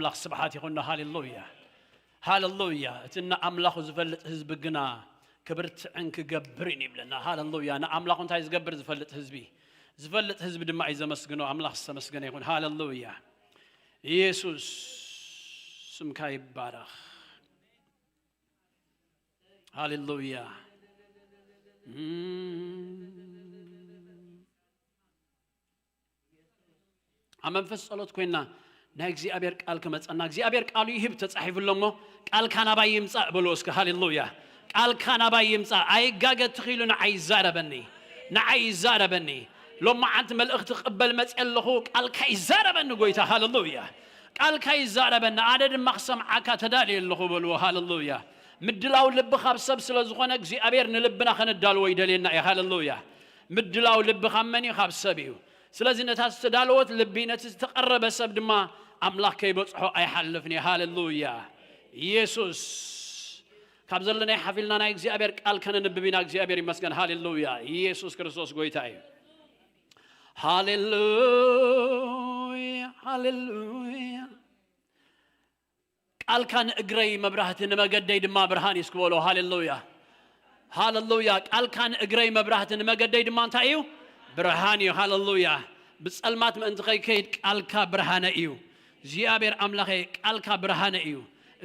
ኣምላኽ ስብሓት ይኹን። ሃሌሉያ፣ ሃሌሉያ። እቲ ንኣምላኹ ዝፈልጥ ህዝቢ ግና ክብርትዕን ክገብርን ይብለና። ሃሌሉያ። ንኣምላኹ እንታይ ዝገብር ዝፈልጥ ህዝቢ፣ ዝፈልጥ ህዝቢ ድማ እዩ ዘመስግኖ። ኣምላኽ ዝተመስገነ ይኹን። ሃሌሉያ። ኢየሱስ ስምካ ይባረኽ። ሃሌሉያ። እም። ኣብ መንፈስ ጸሎት ኮይና ናይ እግዚኣብሔር ቃል ክመጸና፣ እግዚኣብሔር ቃሉ ይህብ ተጻሒፉ ኣሎ እሞ፣ ቃልካ ናባይ ይምጻእ በልዎ እስከ። ሃሌሉያ። ቃልካ ናባይ ይምጻእ። ኣይጋገ ትኽኢሉ ንዓይ ይዛረበኒ፣ ንዓይ ይዛረበኒ። ሎማዓንቲ መልእኽቲ ክቕበል መጽየ ኣለኹ፣ ቃልካ ይዛረበኒ ጎይታ። ሃሌሉያ። ቃልካ ይዛረበኒ፣ ኣነ ድማ ክሰምዓካ ተዳልየ ኣለኹ በልዎ። ሃሌሉያ። ምድላው ልቢ ካብ ሰብ ስለ ዝኾነ እግዚኣብሔር ንልብና ከነዳልዎ ይደልየና እዩ። ሃሌሉያ። ምድላው ልቢ ካብ መን እዩ? ካብ ሰብ እዩ። ስለዚ ነታ ዝተዳለወት ልቢ ነቲ ዝተቐረበ ሰብ ድማ ኣምላኽ ከይበጽሖ ኣይሓልፍን እዩ። ሃሌሉያ። ኢየሱስ ካብ ዘለናይ ሓፊልና ናይ እግዚኣብሔር ቃል ከነንብብ ኢና። እግዚኣብሔር ይመስገን። ሃሌሉያ። ኢየሱስ ክርስቶስ ጎይታ እዩ። ሃሌሉያ፣ ሃሌሉያ። ቃልካ ንእግረይ መብራህቲ ንመገደይ ድማ ብርሃን እዩ እስኪ በሎ። ሃሌሉያ፣ ሃሌሉያ። ቃልካ ንእግረይ መብራህቲ ንመገደይ ድማ እንታይ እዩ? ብርሃን እዩ። ሃሌሉያ። ብጸልማት ምእንቲ ከይከይድ ቃልካ ብርሃነ እዩ። እግዚኣብሔር ኣምላኸ ቃልካ ብርሃነ እዩ።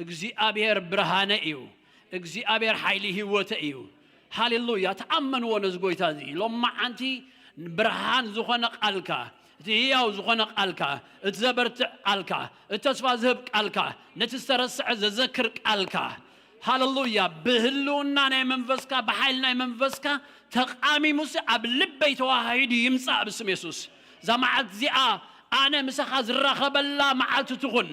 እግዚኣብሔር ብርሃነ እዩ። እግዚኣብሔር ሓይሊ ህይወተ እዩ። ሃሌሉያ። ተኣመንዎ ነዚ ጎይታ እዚ። ሎማዓንቲ ብርሃን ዝኾነ ቃልካ፣ እቲ ህያው ዝኾነ ቃልካ፣ እቲ ዘበርትዕ ቃልካ፣ እቲ ተስፋ ዝህብ ቃልካ፣ ነቲ ዝተረስዐ ዘዘክር ቃልካ። ሃሌሉያ። ብህልውና ናይ መንፈስካ፣ ብሓይሊ ናይ መንፈስካ ተቓሚሙሲ ኣብ ልበይ ተዋሃሂዱ ይምጻእ ብስም የሱስ። እዛ መዓልቲ እዚኣ ኣነ ምሳኻ ዝራኸበላ መዓልቲ ትኹን።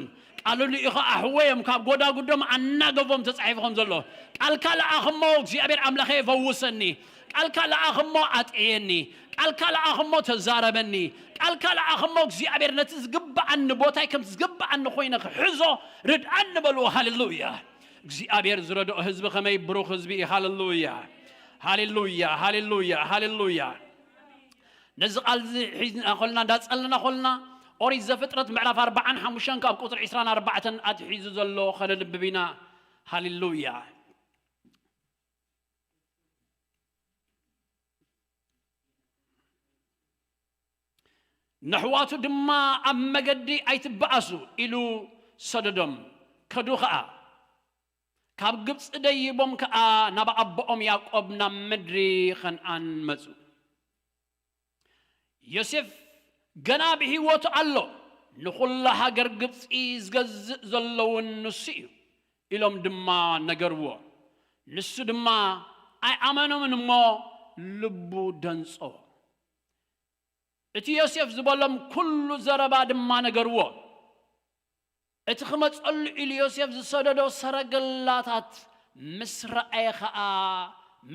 ቃሉ ልኢኹ ኣሕወዮም ካብ ጎዳጉዶም ኣናገፎም ተጻሒፉ ከም ዘሎ። ቃልካ ለኣኽሞ እግዚኣብሔር ኣምላኸ ፈውሰኒ። ቃልካ ለኣኽሞ ኣጥዕየኒ። ቃልካ ለኣኽሞ ተዛረበኒ። ቃልካ ለኣኽሞ እግዚኣብሔር ነቲ ዝግብኣኒ ቦታይ ከም ዝግብኣኒ ኮይነ ክሕዞ ርድኣኒ በልዎ። ሃሌሉያ። እግዚኣብሔር ዝረድኦ ህዝቢ ከመይ ብሩኽ ህዝቢ እዩ። ሃሌሉያ። ሃሌሉያ፣ ሃሌሉያ፣ ሃሌሉያ። ነዚ ቃል እዚ ሒዝና ኮልና፣ እንዳጸለና ኮልና፣ ኦሪት ዘፍጥረት ምዕራፍ ኣርባዓን ሓሙሽተን ካብ ቁጽሪ ዕስራን ኣርባዕተን ኣትሒዙ ዘሎ ከነንብብ ኢና። ሃሌሉያ። ነሕዋቱ ድማ ኣብ መገዲ ኣይትበኣሱ ኢሉ ሰደዶም፣ ከዱ ኸኣ። ካብ ግብጺ ደይቦም ከኣ ናብ ኣቦኦም ያዕቆብ ናብ ምድሪ ኸንኣን መጹ። ዮሴፍ ገና ብህይወቱ ኣሎ፣ ንኹላ ሃገር ግብጺ ዝገዝእ ዘሎ እውን ንሱ እዩ ኢሎም ድማ ነገርዎ። ንሱ ድማ ኣይኣመኖምን እሞ ልቡ ደንጸዎ። እቲ ዮሴፍ ዝበሎም ኩሉ ዘረባ ድማ ነገርዎ። እቲ ክመጸሉ ኢሉ ዮሴፍ ዝሰደዶ ሰረገላታት ምስ ረኣየ ኸኣ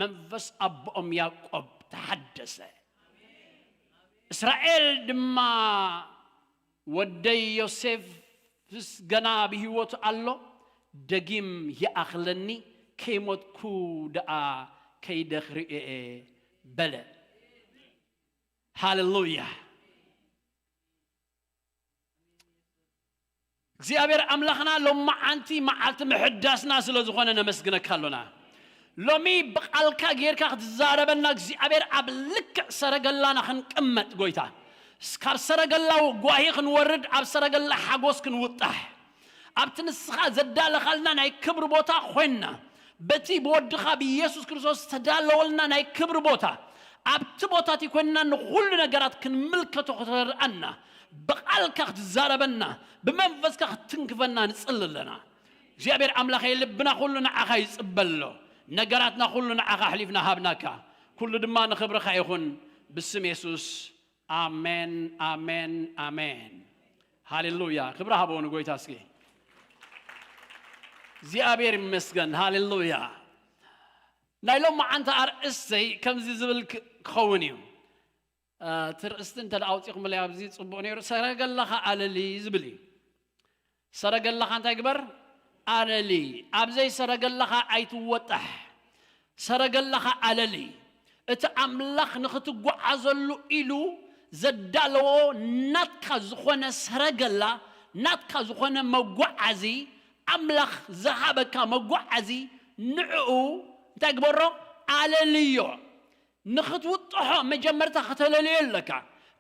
መንፈስ ኣቦኦም ያዕቆብ ተሓደሰ። እስራኤል ድማ፣ "ወደይ ዮሴፍስ ገና ብህይወቱ ኣሎ፣ ደጊም ይኣኽለኒ፣ ከይሞትኩ ደኣ ከይደ ክርእዮ እየ" በለ። ሃሌሉያ። እግዚኣብሔር ኣምላኽና ሎማዓንቲ መዓልቲ ምሕዳስና ስለ ዝኾነ ነመስግነካ ኣሎና። ሎሚ ብቓልካ ጌርካ ክትዛረበና እግዚኣብሔር ኣብ ልክዕ ሰረገላና ክንቅመጥ ጎይታ፣ ካብ ሰረገላ ጓሂ ክንወርድ ኣብ ሰረገላ ሓጎስ ክንውጣሕ ኣብቲ ንስኻ ዘዳለኻልና ናይ ክብሪ ቦታ ኮይንና፣ በቲ ብወድኻ ብኢየሱስ ክርስቶስ ዝተዳለወልና ናይ ክብሪ ቦታ፣ ኣብቲ ቦታ እቲ ኮይንና ንኹሉ ነገራት ክንምልከቶ ከተረድኣና፣ ብቓልካ ክትዛረበና፣ ብመንፈስካ ክትትንክፈና ንጽሊ ኣለና። እግዚኣብሔር ኣምላኸይ፣ ልብና ኩሉ ንዓኻ ይጽበ ኣሎ፣ ነገራትና ኩሉ ንዓኻ ኣሕሊፍና ሃብናካ። ኩሉ ድማ ንኽብርኻ ይኹን፣ ብስም የሱስ። ኣሜን፣ ኣሜን፣ ኣሜን። ሃሌሉያ። ክብሪ ሃበዎ ንጎይታ እስኪ። እግዚኣብሔር ይመስገን። ሃሌሉያ። ናይ ሎማዓንቲ ኣርእስተይ ከምዚ ዝብል ክ-፣ ክኸውን እዩ። እ፣ እቲ ርእስቲ እንተ ደኣ ኣውጺኹምለይ ኣብዚ ጽቡቕ ነይሩ። ሰረገላኻ ኣለሊ ዝብል እዩ። ሰረገላኻ እንታይ ግበር? ኣለሊ። ኣብ ዘይሰረገላኻ ኣይትወጣሕ። ሰረገላኻ ኣለሊ። እቲ ኣምላኽ ንኽትጓዓዘሉ ኢሉ ዘዳለዎ ናትካ ዝኾነ ሰረገላ ናትካ ዝኾነ መጓዓዚ፣ ኣምላኽ ዝሃበካ መጓዓዚ፣ ንዕኡ እንታይ ግበሮ? ኣለልዮ። ንኽትውጥሖ መጀመርታ ከተለልዮ ኣለካ፣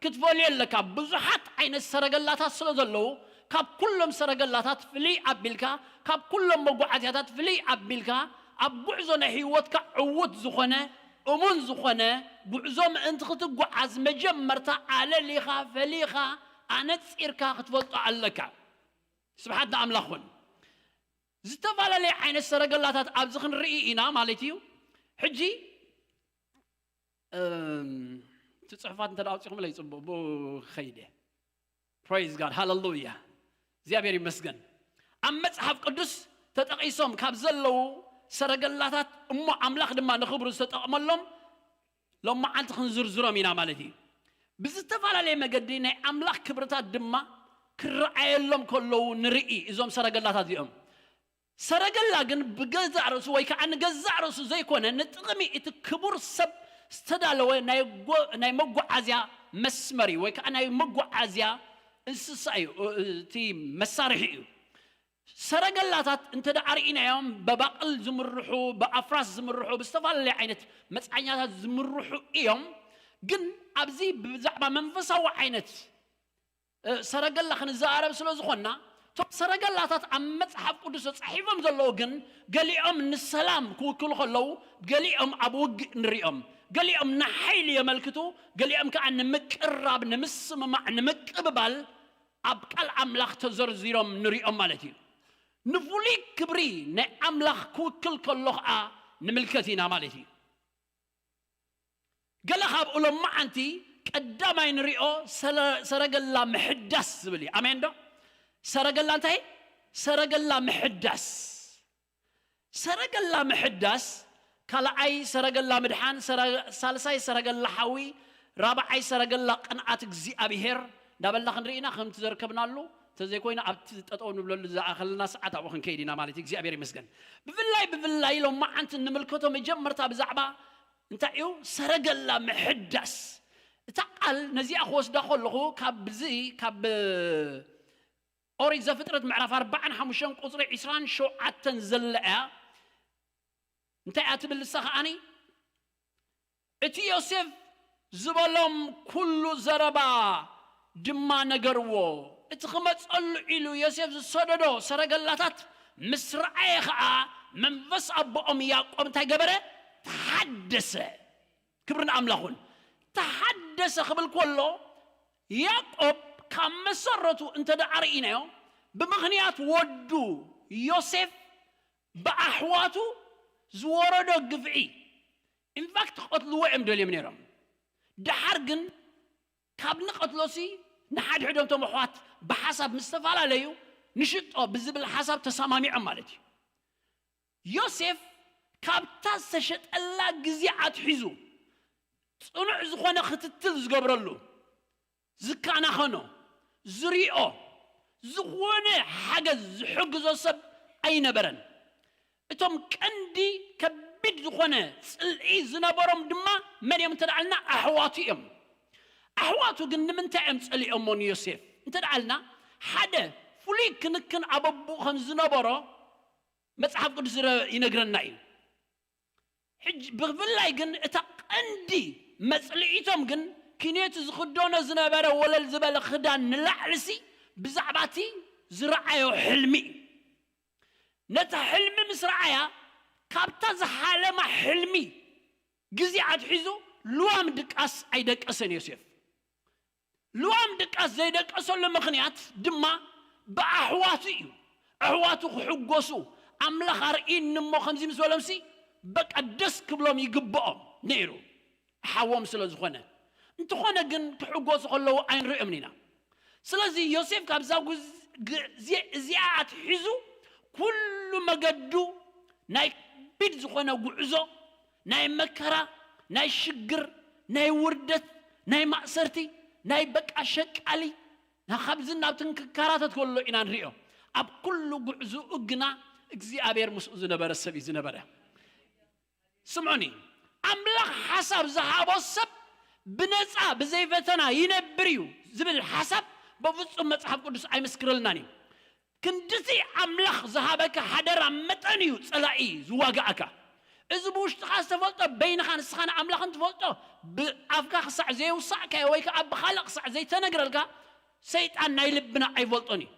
ክትፈልዮ ኣለካ። ብዙሓት ዓይነት ሰረገላታት ስለ ዘለዉ፣ ካብ ኩሎም ሰረገላታት ፍልይ ኣቢልካ፣ ካብ ኩሎም መጓዓዝያታት ፍልይ ኣቢልካ፣ ኣብ ጉዕዞ ናይ ህይወትካ ዕዉት ዝኾነ፣ እሙን ዝኾነ ጉዕዞ ምእንቲ ክትጓዓዝ መጀመርታ ኣለሊኻ፣ ፈሊኻ፣ ኣነጺርካ ክትፈልጦ ኣለካ። ስብሓት ንኣምላኽ ኹን። ዝተፈላለየ ዓይነት ሰረገላታት ኣብዚ ክንርኢ ኢና ማለት እዩ። ሕጂ፣ እም፣ እቲ ጽሑፋት እንተ ደኣ ኣውጺኹምለይ ጽቡቕ፣ ብኡ ክኸይድ እየ። Praise God፣ ሃለሉያ፣ እግዚኣብሔር ይመስገን። ኣብ መጽሓፍ ቅዱስ ተጠቒሶም ካብ ዘለዉ ሰረገላታት እሞ ኣምላኽ ድማ ንኽብሩ ዝተጠቕመሎም ሎማዓንቲ ክንዝርዝሮም ኢና ማለት እዩ። ብዝተፈላለየ መገዲ ናይ ኣምላኽ ክብርታት ድማ ክረኣየሎም ከለዉ ንርኢ እዞም ሰረገላታት እዚኦም። ሰረገላ ግን ብገዛእ ርእሱ ወይ ከዓ ንገዛእ ርእሱ ዘይኮነ ንጥቕሚ እቲ ክቡር ሰብ ዝተዳለወ ናይ ጎ-፣ ናይ መጓዓዝያ መስመር እዩ ወይ ከዓ ናይ መጓዓዝያ እንስሳ እዩ፣ እቲ መሳርሒ እዩ። ሰረገላታት እንተ ደኣ ርኢናዮም፣ ብባቕል ዝምርሑ፣ ብኣፍራስ ዝምርሑ፣ ብዝተፈላለየ ዓይነት መጽዓኛታት ዝምርሑ እዮም። ግን ኣብዚ ብዛዕባ መንፈሳዊ ዓይነት፣ እ፣ ሰረገላ ክንዘራረብ ስለ ዝኾንና፣ እቶም ሰረገላታት ኣብ መጽሓፍ ቅዱስ ተጻሒፎም ዘለዉ ግን፣ ገሊኦም ንሰላም ክውክሉ ከለዉ፣ ገሊኦም ኣብ ውግእ ንሪኦም፣ ገሊኦም ንሓይሊ የመልክቱ፣ ገሊኦም ከኣ ንምቅርራብ፣ ንምስምማዕ፣ ንምቅብባል ኣብ ቃል ኣምላኽ ተዘርዚሮም ንሪኦም ማለት እዩ። ንፍሉይ ክብሪ ናይ ኣምላኽ ክውክል ከሎ ኸኣ ንምልከት ኢና ማለት እዩ። ገለ ካብኡ ሎማዓንቲ ቀዳማይ ንሪኦ ሰለ-፣ ሰረገላ ምሕዳስ ዝብል እዩ። ኣሜን ዶ? ሰረገላ እንታይ? ሰረገላ ምሕዳስ። ሰረገላ ምሕዳስ፣ ካልኣይ ሰረገላ ምድሓን፣ ሰረ-፣ ሳልሳይ ሰረገላ ሓዊ፣ ራብዓይ ሰረገላ ቅንኣት እግዚኣብሄር እንዳበልና ክንርኢ ኢና። ከምቲ ዘርከብናሉ እንተዘይኮይኑ ኣብቲ ጠጠው ንብለሉ ዝኣኸለና ሰዓት ኣብኡ ክንከይድ ኢና ማለት እዩ። እግዚኣብሔር ይመስገን። ብፍላይ፣ ብፍላይ ሎማዓንቲ እንምልከቶ መጀመርታ ብዛዕባ እንታይ እዩ? ሰረገላ ምሕዳስ። እታ ቃል ነዚኣ ክወስዳ ከለኹ ካብዚ፣ ካብ ኦሪት ዘፍጥረት ምዕራፍ ኣርባዓን ሓሙሽተን ቁጽሪ ዒስራን ሸውዓተን ዘላ እያ። እንታይ እያ ትብል ንሳ ከኣኒ? እቲ ዮሴፍ ዝበሎም ኩሉ ዘረባ ድማ ነገርዎ። እቲ ክመጸሉ ኢሉ ዮሴፍ ዝሰደዶ ሰረገላታት ምስ ረኣየ ኸኣ መንፈስ ኣቦኦም ያዕቆብ እንታይ ገበረ? ተሓደሰ። ክብሪ ንኣምላኽ ይኹን። ተሓደሰ ክብል ከሎ ያዕቆብ ካብ መሰረቱ እንተ ደኣ ርኢናዮ፣ ብምኽንያት ወዱ ዮሴፍ ብኣሕዋቱ ዝወረዶ ግፍዒ፣ ኢንፋክት ክቐትልዎ እዮም ደልዮም ነይሮም። ደሓር ግን ካብ ንቐትሎሲ ንሓድሕዶም እቶም ኣሕዋት ብሓሳብ ምስ ተፈላለዩ ንሽጦ ብዝብል ሓሳብ ተሰማሚዖም ማለት እዩ። ዮሴፍ ካብታ ዝተሸጠላ ግዜ ኣትሒዙ ጽኑዕ ዝኾነ ክትትል ዝገብረሉ፣ ዝከናኸኖ፣ ዝሪኦ፣ ዝኾነ ሓገዝ ዝሕግዞ ሰብ ኣይነበረን። እቶም ቀንዲ ከቢድ ዝኾነ ጽልኢ ዝነበሮም ድማ መን እዮም እንተ ደኣልና ኣሕዋቱ እዮም። ኣሕዋቱ ግን ንምንታይ እዮም ጸሊኦሞ ንዮሴፍ እንተ ደኣልና ሓደ ፍሉይ ክንክን ኣብ ኣቦኡ ከም ዝነበሮ መጽሓፍ ቅዱስ ዝረ-፣ ይነግረና እዩ። ሕጂ ብፍላይ ግን እታ ቀንዲ መጽልኢቶም ግን ኪኔቱ ዝኽደኖ ዝነበረ ወለል ዝበለ ክዳን ንላዕልሲ ብዛዕባ እቲ ዝረኣዮ ሕልሚ እዩ። ነታ ሕልሚ ምስ ረኣያ ካብታ ዝሓለማ ሕልሚ ግዜ ኣትሒዙ ልዋም ድቃስ ኣይደቀሰን ዮሴፍ። ልዋም ድቃስ ዘይደቀሰሉ ምኽንያት ድማ ብኣሕዋቱ እዩ። ኣሕዋቱ ክሕጎሱ ኣምላኽ ኣርእይኒ እሞ ከምዚ ምስ በሎምሲ በቃ ደስ ክብሎም ይግብኦም ነይሩ፣ ሓዎም ስለ ዝኾነ። እንተኾነ ግን ክሕጎሱ ከለዉ ኣይንርእዮምን ኢና። ስለዚ ዮሴፍ ካብዛ ጉዝ-፣ ግዜ እዚኣ ኣትሒዙ ኩሉ መገዱ ናይ ከቢድ ዝኾነ ጉዕዞ፣ ናይ መከራ፣ ናይ ሽግር፣ ናይ ውርደት፣ ናይ ማእሰርቲ፣ ናይ በቃ ሸቃሊ፣ ና-፣ ካብዚ ናብትን ክከራተት ከሎ ኢና ንሪኦ። ኣብ ኩሉ ጉዕዞኡ ግና እግዚኣብሔር ምስኡ ዝነበረ ሰብ እዩ ዝነበረ። ስምዑኒ፣ ኣምላኽ ሓሳብ ዝሃቦ ሰብ ብነጻ ብዘይ ፈተና ይነብር እዩ ዝብል ሓሳብ በፍጹም መጽሓፍ ቅዱስ ኣይምስክረልናን እዩ። ክንድቲ ኣምላኽ ዝሃበካ ሓደራ መጠን እዩ ጸላኢ ዝዋጋእካ። እዚ ብውሽጥኻ ዝተፈልጦ፣ በይንኻ ንስኻ ንኣምላኽን ትፈልጦ፣ ብኣፍካ ክሳዕ ዘይውሳዕካዮ ወይ ከኣ ብኻልእ ክሳዕ ዘይተነግረልካ፣ ሰይጣን ናይ ልብና ኣይፈልጦን እዩ።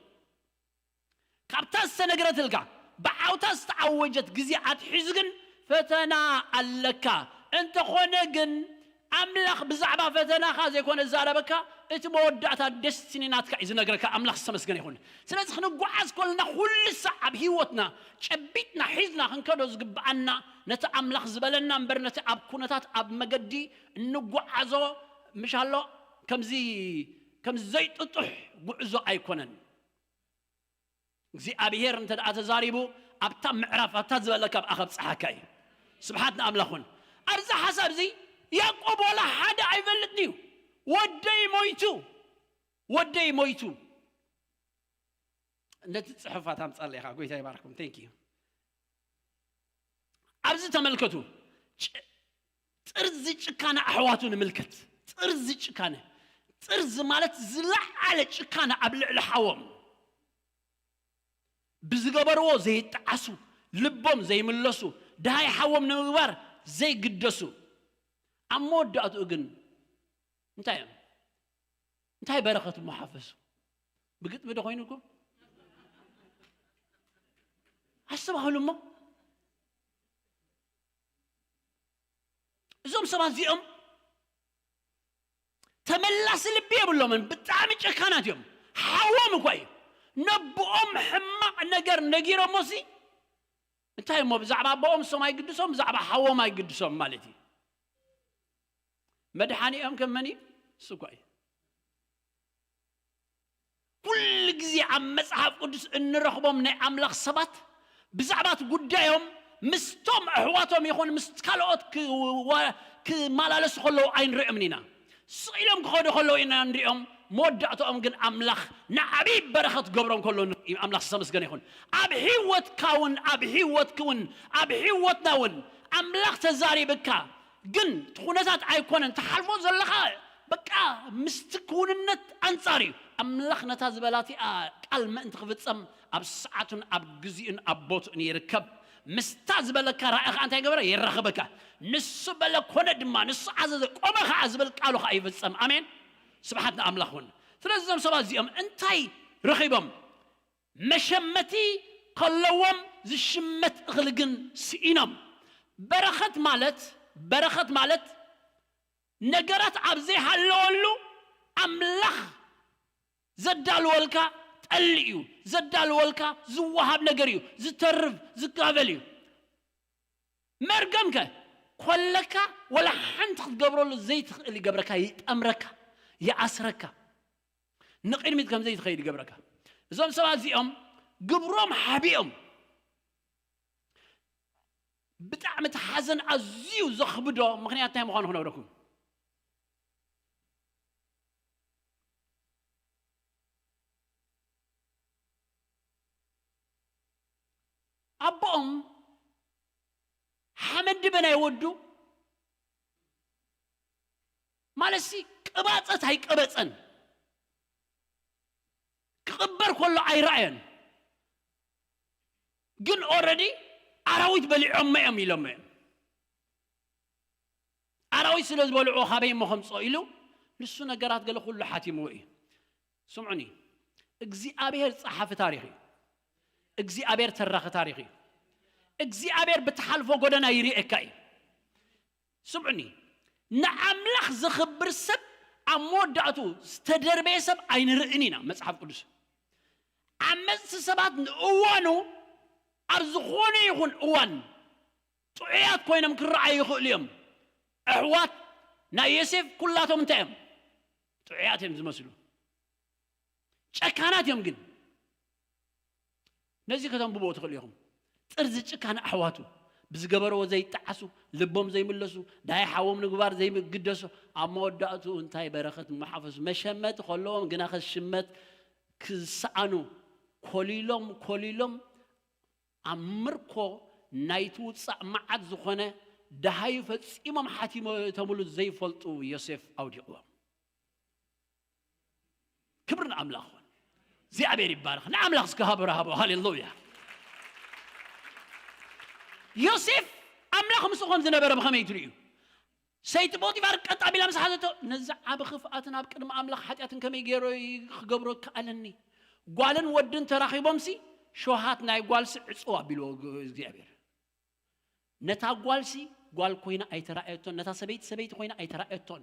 ካብታ ዝተነግረትልካ፣ ብዓውታ ዝተዓወጀት ግዜ ኣትሒዙ ግን ፈተና ኣለካ። እንተኾነ ግን ኣምላኽ ብዛዕባ ፈተናኻ ዘይኮነ ዝዛረበካ፣ እቲ መወዳእታ፣ ደስቲኒ ናትካ እዩ ዝነግረካ። ኣምላኽ ዝተመስገነ ይኹን። ስለዚ ክንጓዓዝ ከለና ኩሉ ሳዕ ኣብ ህይወትና ጨቢጥና ሒዝና ክንከዶ ዝግብኣና ነቲ ኣምላኽ ዝበለና እምበር ነቲ ኣብ ኩነታት ኣብ መገዲ እንጓዓዞ ምሻሎ ከምዚ ከምዚ ዘይጥጡሕ ጉዕዞ ኣይኮነን። እግዚኣብሔር እንተ ደኣ ተዛሪቡ ኣብታ ምዕራፍ ኣብታ ዝበለካ ኣብኣ ከብጽሓካ እዩ። ስብሓት ንኣምላኽ ይኹን። ኣብዚ ሓሳብ እዚ ያዕቆብ ዋላ ሓደ ኣይፈልጥን እዩ። ወደይ ሞይቱ፣ ወደይ ሞይቱ። ነቲ ጽሑፋት ኣምጻለይ ኢኻ፣ ጎይታ ይባርኩም። Thank you። ኣብዚ ተመልከቱ። ጭ- ጥርዚ ጭካነ ኣሕዋቱ ንምልከት። ጥርዚ ጭካነ፣ ጥርዚ ማለት ዝለዓለ ጭካነ ኣብ ልዕሊ ሓዎም። ብዝገበርዎ ዘይጠዓሱ፣ ልቦም ዘይምለሱ፣ ድሃይ ሓዎም ንምግባር ዘይግደሱ፣ ኣብ መወዳእትኡ ግን እንታይ እዮም? እንታይ በረኸት እሞ ሓፈሱ? ብግጥሚ ዶ ኮይኑኩም? ኣስተባህሉ እሞ። እዞም ሰባት እዚኦም ተመላሲ ልቢ የብሎምን። ብጣዕሚ ጨካናት እዮም። ሓዎም እኳ እዩ። ነብኦም ሕማቕ ነገር ነጊሮሞሲ፣ እንታይ እሞ ብዛዕባ ኣቦኦም እሶም ኣይግድሶም፣ ብዛዕባ ሓዎም ኣይግድሶም ማለት እዩ። መድሓኒኦም ከም መን እዩ? እሱ እኳ እዩ። ኩሉ ግዜ ኣብ መጽሓፍ ቅዱስ እንረኽቦም ናይ ኣምላኽ ሰባት ብዛዕባ እቲ ጉዳዮም ምስቶም ኣሕዋቶም ይኹን ምስ ካልኦት ክዋ- ክመላለሱ ከለዉ ኣይንሪኦምን ኢና። ስቕ ኢሎም ክኸዱ ከለዉ ኢና ንሪኦም። መወዳእትኦም ግን ኣምላኽ ንዓብዪ በረኸት ክገብሮም ከሎ ንርኢ። ኣምላኽ ዝተመስገነ ይኹን። ኣብ ህይወትካ እውን፣ ኣብ ህይወትኪ እውን፣ ኣብ ህይወትና እውን ኣምላኽ ተዛሪብካ ግን እቲ ኩነታት ኣይኮነን ትሓልፎ ዘለኻ። በቃ ምስቲ ክውንነት ኣንጻር እዩ። ኣምላኽ ነታ ዝበላ እቲኣ ቃል ምእንቲ ክፍጸም ኣብ ሰዓቱን ኣብ ግዜኡን ኣብ ቦትኡን ይርከብ። ምስታ ዝበለካ ራእይ ኸዓ እንታይ ገበረ? የራኸበካ። ንሱ በለ ኮነ ድማ፣ ንሱ ኣዘዘ ቆመ ኸዓ ዝብል ቃሉ ኸዓ ይፍጸም። ኣሜን። ስብሓት ንኣምላኽ እውን። ስለዚ እዞም ሰባት እዚኦም እንታይ ረኺቦም? መሸመቲ ከለዎም ዝሽመት እኽሊ ግን ስኢኖም። በረኸት ማለት፣ በረኸት ማለት ነገራት ኣብ ዘይሃለወሉ ኣምላኽ ዘዳልወልካ ጠሊ እዩ። ዘዳልወልካ ዝወሃብ ነገር እዩ። ዝተርፍ ዝጋበል እዩ። መርገምከ ኮለካ ወላ ሓንቲ ክትገብረሉ ዘይትኽእል ይገብረካ፣ ይጠምረካ፣ ይኣስረካ፣ ንቕድሚት ከም ዘይትኸይድ ይገብረካ። እዞም ሰባት እዚኦም ግብሮም ሓቢኦም ብጣዕሚ እቲ ሓዘን ኣዝዩ ዘኽብዶ ምኽንያት እንታይ ምዃኑ ክነግረኩም። ኣቦኦም ሓመድ ድበ ናይ ወዱ ማለትሲ ቅባጸት ኣይቀበጸን። ክቕበር ከሎ ኣይረኣየን። ግን ኦረዲ ኣራዊት በሊዖሞ እዮም ኢሎሞ እዮም። ኣራዊት ስለ ዝበልዑ ካበይ እሞ ከምፅኦ ኢሉ ንሱ ነገራት ገለ ኩሉ ሓቲምዎ እዩ። ስምዑኒ፣ እግዚኣብሔር ጸሓፊ ታሪኽ እዩ። እግዚኣብሔር ተራኺ ታሪኽ እዩ። እግዚኣብሔር ብትሓልፎ ጎደና ይርእየካ እዩ። ስምዑኒ፣ ንኣምላኽ ዘኽብር ሰብ ኣብ መወዳእቱ ዝተደርበየ ሰብ ኣይንርእን ኢና። መጽሓፍ ቅዱስ ዓመፅቲ ሰባት ንእዋኑ ኣብ ዝኾነ ይኹን እዋን ጥዑያት ኮይኖም ክረኣዩ ይኽእሉ እዮም። ኣሕዋት ናይ ዮሴፍ ኩላቶም እንታይ እዮም? ጥዑያት እዮም ዝመስሉ። ጨካናት እዮም ግን። ነዚ ከተንብብዎ ትኽእሉ ኢኹም። ጥርዚ ጭካነ ኣሕዋቱ ብዝገበርዎ ዘይጠዓሱ፣ ልቦም ዘይምለሱ፣ ዳይ ሓዎም ንግባር ዘይግደሱ፣ ኣብ መወዳእትኡ እንታይ በረኸት መሓፈሱ መሸመቲ ከለዎም ግና ከሽመት ክሰኣኑ ኮሊሎም ኮሊሎም ኣብ ምርኮ ናይቲ ውጻእ መዓት ዝኾነ ደሃዩ ፈጺሞም ሓቲሞተምሉ ዘይፈልጡ ዮሴፍ ኣውዲቕዎም። ክብሪ ንኣምላኽ ይኹን። እግዚኣብሔር ይባረኽ። ንኣምላኽ እስከ ሃበረ ሃቦ። ሃሌሉያ። ዮሴፍ ኣምላኽ ምስኡ ከም ዝነበረ ብኸመይ ትርእዩ? ሰይቲ ፖቲፋር ቀጥ ኣቢላ ምስ ሓዘቶ፣ ነዚ ዓቢ ክፍኣትን ኣብ ቅድሚ ኣምላኽ ሓጢኣትን ከመይ ገይረ ክገብሮ ከኣለኒ? ጓልን ወድን ተራኺቦምሲ፣ ሸውሃት ናይ ጓልሲ ዕጽው ኣቢልዎ እግዚኣብሔር። ነታ ጓልሲ ጓል ኮይና ኣይተራእየቶን፣ ነታ ሰበይቲ ሰበይቲ ኮይና ኣይተራእየቶን።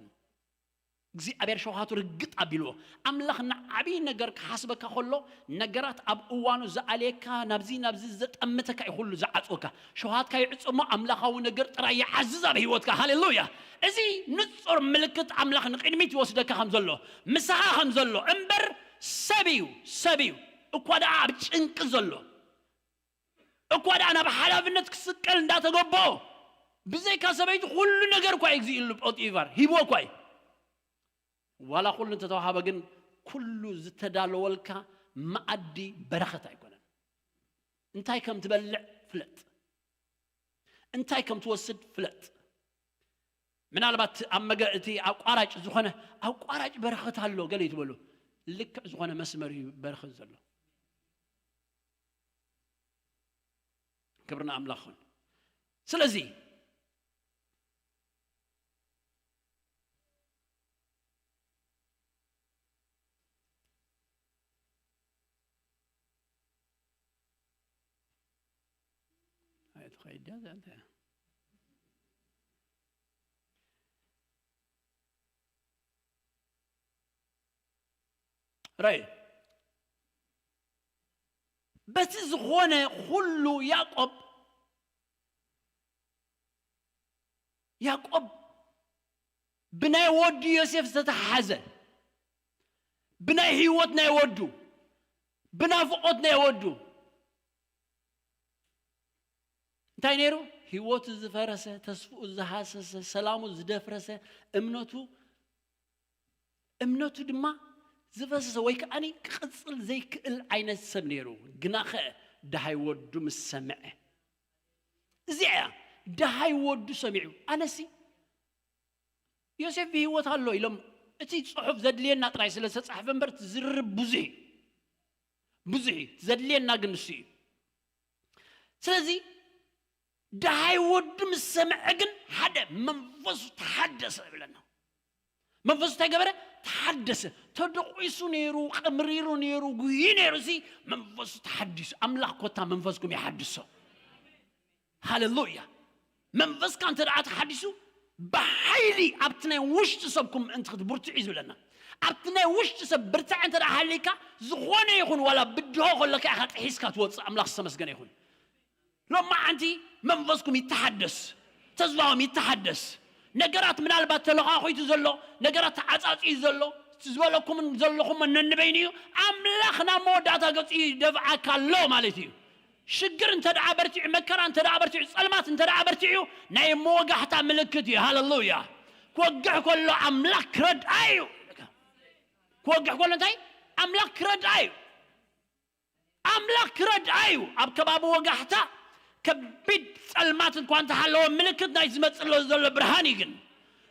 እግዚኣብሔር ሸውሃቱ ርግጥ ኣቢልዎ። ኣምላኽ ንዓብዪ ነገር ክሓስበካ ከሎ፣ ነገራት ኣብ እዋኑ ዝኣልየካ፣ ናብዚ ናብዚ ዘጠምተካ እዩ ኩሉ ዝዓጽወካ። ሸውሃትካ ይዕጽሞ፣ ኣምላኻዊ ነገር ጥራይ ይዓዝዝ ኣብ ህይወትካ። ሃሌሉያ። እዚ ንጹር ምልክት ኣምላኽ ንቕድሚት ይወስደካ ከም ዘሎ፣ ምሳኻ ከም ዘሎ እምበር፣ ሰብ እዩ፣ ሰብ እዩ። እኳ ደኣ ኣብ ጭንቂ ዘሎ፣ እኳ ደኣ ናብ ሓላፍነት ክስቀል እንዳተገበኦ፣ ብዘይካ ሰበይቱ ኩሉ ነገር እኳ እዩ እግዚኣብሔር ፖቲፋር ሂብዎ እኳ እዩ። ዋላ ኩሉ እንተተዋሃበ ግን፣ ኩሉ ዝተዳለወልካ መኣዲ በረኸት ኣይኮነን። እንታይ ከም ትበልዕ ፍለጥ። እንታይ ከም ትወስድ ፍለጥ። ምናልባት ኣብ መገ-፣ እቲ ኣቋራጭ ዝኾነ ኣቋራጭ በረኸት ኣሎ ገለ ትበሉ። ልክዕ ዝኾነ መስመር እዩ በረኸት ዘሎ። ክብሪ ንኣምላኽ ይኹን። ስለዚ ኣይትኸይድ እያ እዛ እንታይ እያ? ራይ በቲ ዝኾነ ኩሉ ያዕቆብ፣ ያዕቆብ ብናይ ወዱ ዮሴፍ ዝተተሓዘ፣ ብናይ ህይወት ናይ ወዱ፣ ብናፍቆት ናይ ወዱ እንታይ ነይሩ? ህይወቱ ዝፈረሰ፣ ተስፍኡ ዝሃሰሰ፣ ሰላሙ ዝደፍረሰ፣ እምነቱ እምነቱ ድማ ዝፈሰሰ ወይ ከዓኒ ክቕጽል ዘይክእል ዓይነት ሰብ ነይሩ። ግናኸ ደሃይ ወዱ ምስ ሰምዐ፣ እዚኣ እያ ደሃይ ወዱ ሰሚዑ። ኣነሲ ዮሴፍ ብህይወት ኣሎ ኢሎም እቲ ጽሑፍ ዘድልየና ጥራይ ስለ ዝተጻሕፈ እምበር፣ እቲ ዝርርብ ብዙሕ እዩ። ብዙሕ እዩ። ዘድልየና ግን ንሱ እዩ። ስለዚ ደሃይ ወዱ ምስ ሰምዐ ግን ሓደ መንፈሱ ተሓደሰ ይብለና። መንፈሱ እንታይ ገበረ? ተሓደሰ። ተደቂሱ ነይሩ፣ ቀምሪሩ ነይሩ፣ ጉሂ ነይሩ። እዚ መንፈሱ ተሓዲሱ። ኣምላኽ ኮታ መንፈስኩም ይሓድሶ። ሃሌሉያ። መንፈስካ እንተ ደኣ ተሓዲሱ፣ ብሓይሊ ኣብቲ ናይ ውሽጢ ሰብኩም ምእንቲ ክትብርትዑ እዩ ዝብለና። ኣብቲ ናይ ውሽጢ ሰብ ብርትዐ እንተ ደኣ ሃሊካ፣ ዝኾነ ይኹን ዋላ ብድሆ ከለካ ኢኻ ጥሒስካ ትወጽእ። ኣምላኽ ዝተመስገነ ይኹን። ሎማዓንቲ መንፈስኩም ይተሓደስ፣ ተስፋኹም ይተሓደስ። ነገራት ምናልባት ተለኻኺቱ ዘሎ፣ ነገራት ተዓጻጽዩ ዘሎ፣ ዝበለኩምን ዘለኹም ነንበይኑ እዩ። ኣምላኽ ናብ መወዳእታ ገጹ ይደፍዓካ ኣሎ ማለት እዩ። ሽግር እንተ ደኣ በርቲዑ፣ መከራ እንተ ደኣ በርቲዑ፣ ጸልማት እንተ ደኣ በርቲዑ፣ ናይ መወጋሕታ ምልክት እዩ። ሃሌሉያ። ክወግሕ ከሎ ኣምላኽ ክረድኣ እዩ። ክወግሕ ከሎ እንታይ? ኣምላኽ ክረድኣ እዩ። ኣምላኽ ክረድኣ እዩ። ኣብ ከባቢ ወጋሕታ ከቢድ ጸልማት እኳ እንተሃለወ፣ ምልክት ናይ ዝመጽእ ዘሎ ብርሃን እዩ። ግን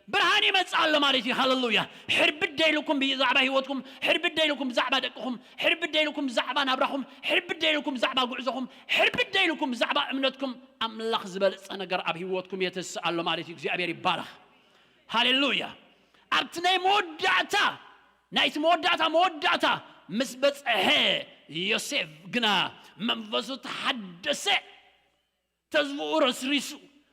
ብርሃን ይመጽእ ኣሎ ማለት እዩ። ሃሌሉያ። ሕርብድ ደይልኩም ብዛዕባ ህይወትኩም፣ ሕርብድ ደይልኩም ብዛዕባ ደቅኹም፣ ሕርብድ ደይልኩም ብዛዕባ ናብራኹም፣ ሕርብድ ደይልኩም ብዛዕባ ጉዕዞኹም፣ ሕርብድ ደይልኩም ብዛዕባ እምነትኩም፣ ኣምላኽ ዝበለጸ ነገር ኣብ ህይወትኩም የተስእ ኣሎ ማለት እዩ። እግዚኣብሔር ይባረኽ። ሃሌሉያ። ኣብቲ ናይ መወዳእታ፣ ናይቲ መወዳእታ መወዳእታ ምስ በጽሐ፣ ዮሴፍ ግና መንፈሱ ተሓደሰ። ተስፍኡ ረስሪሱ፣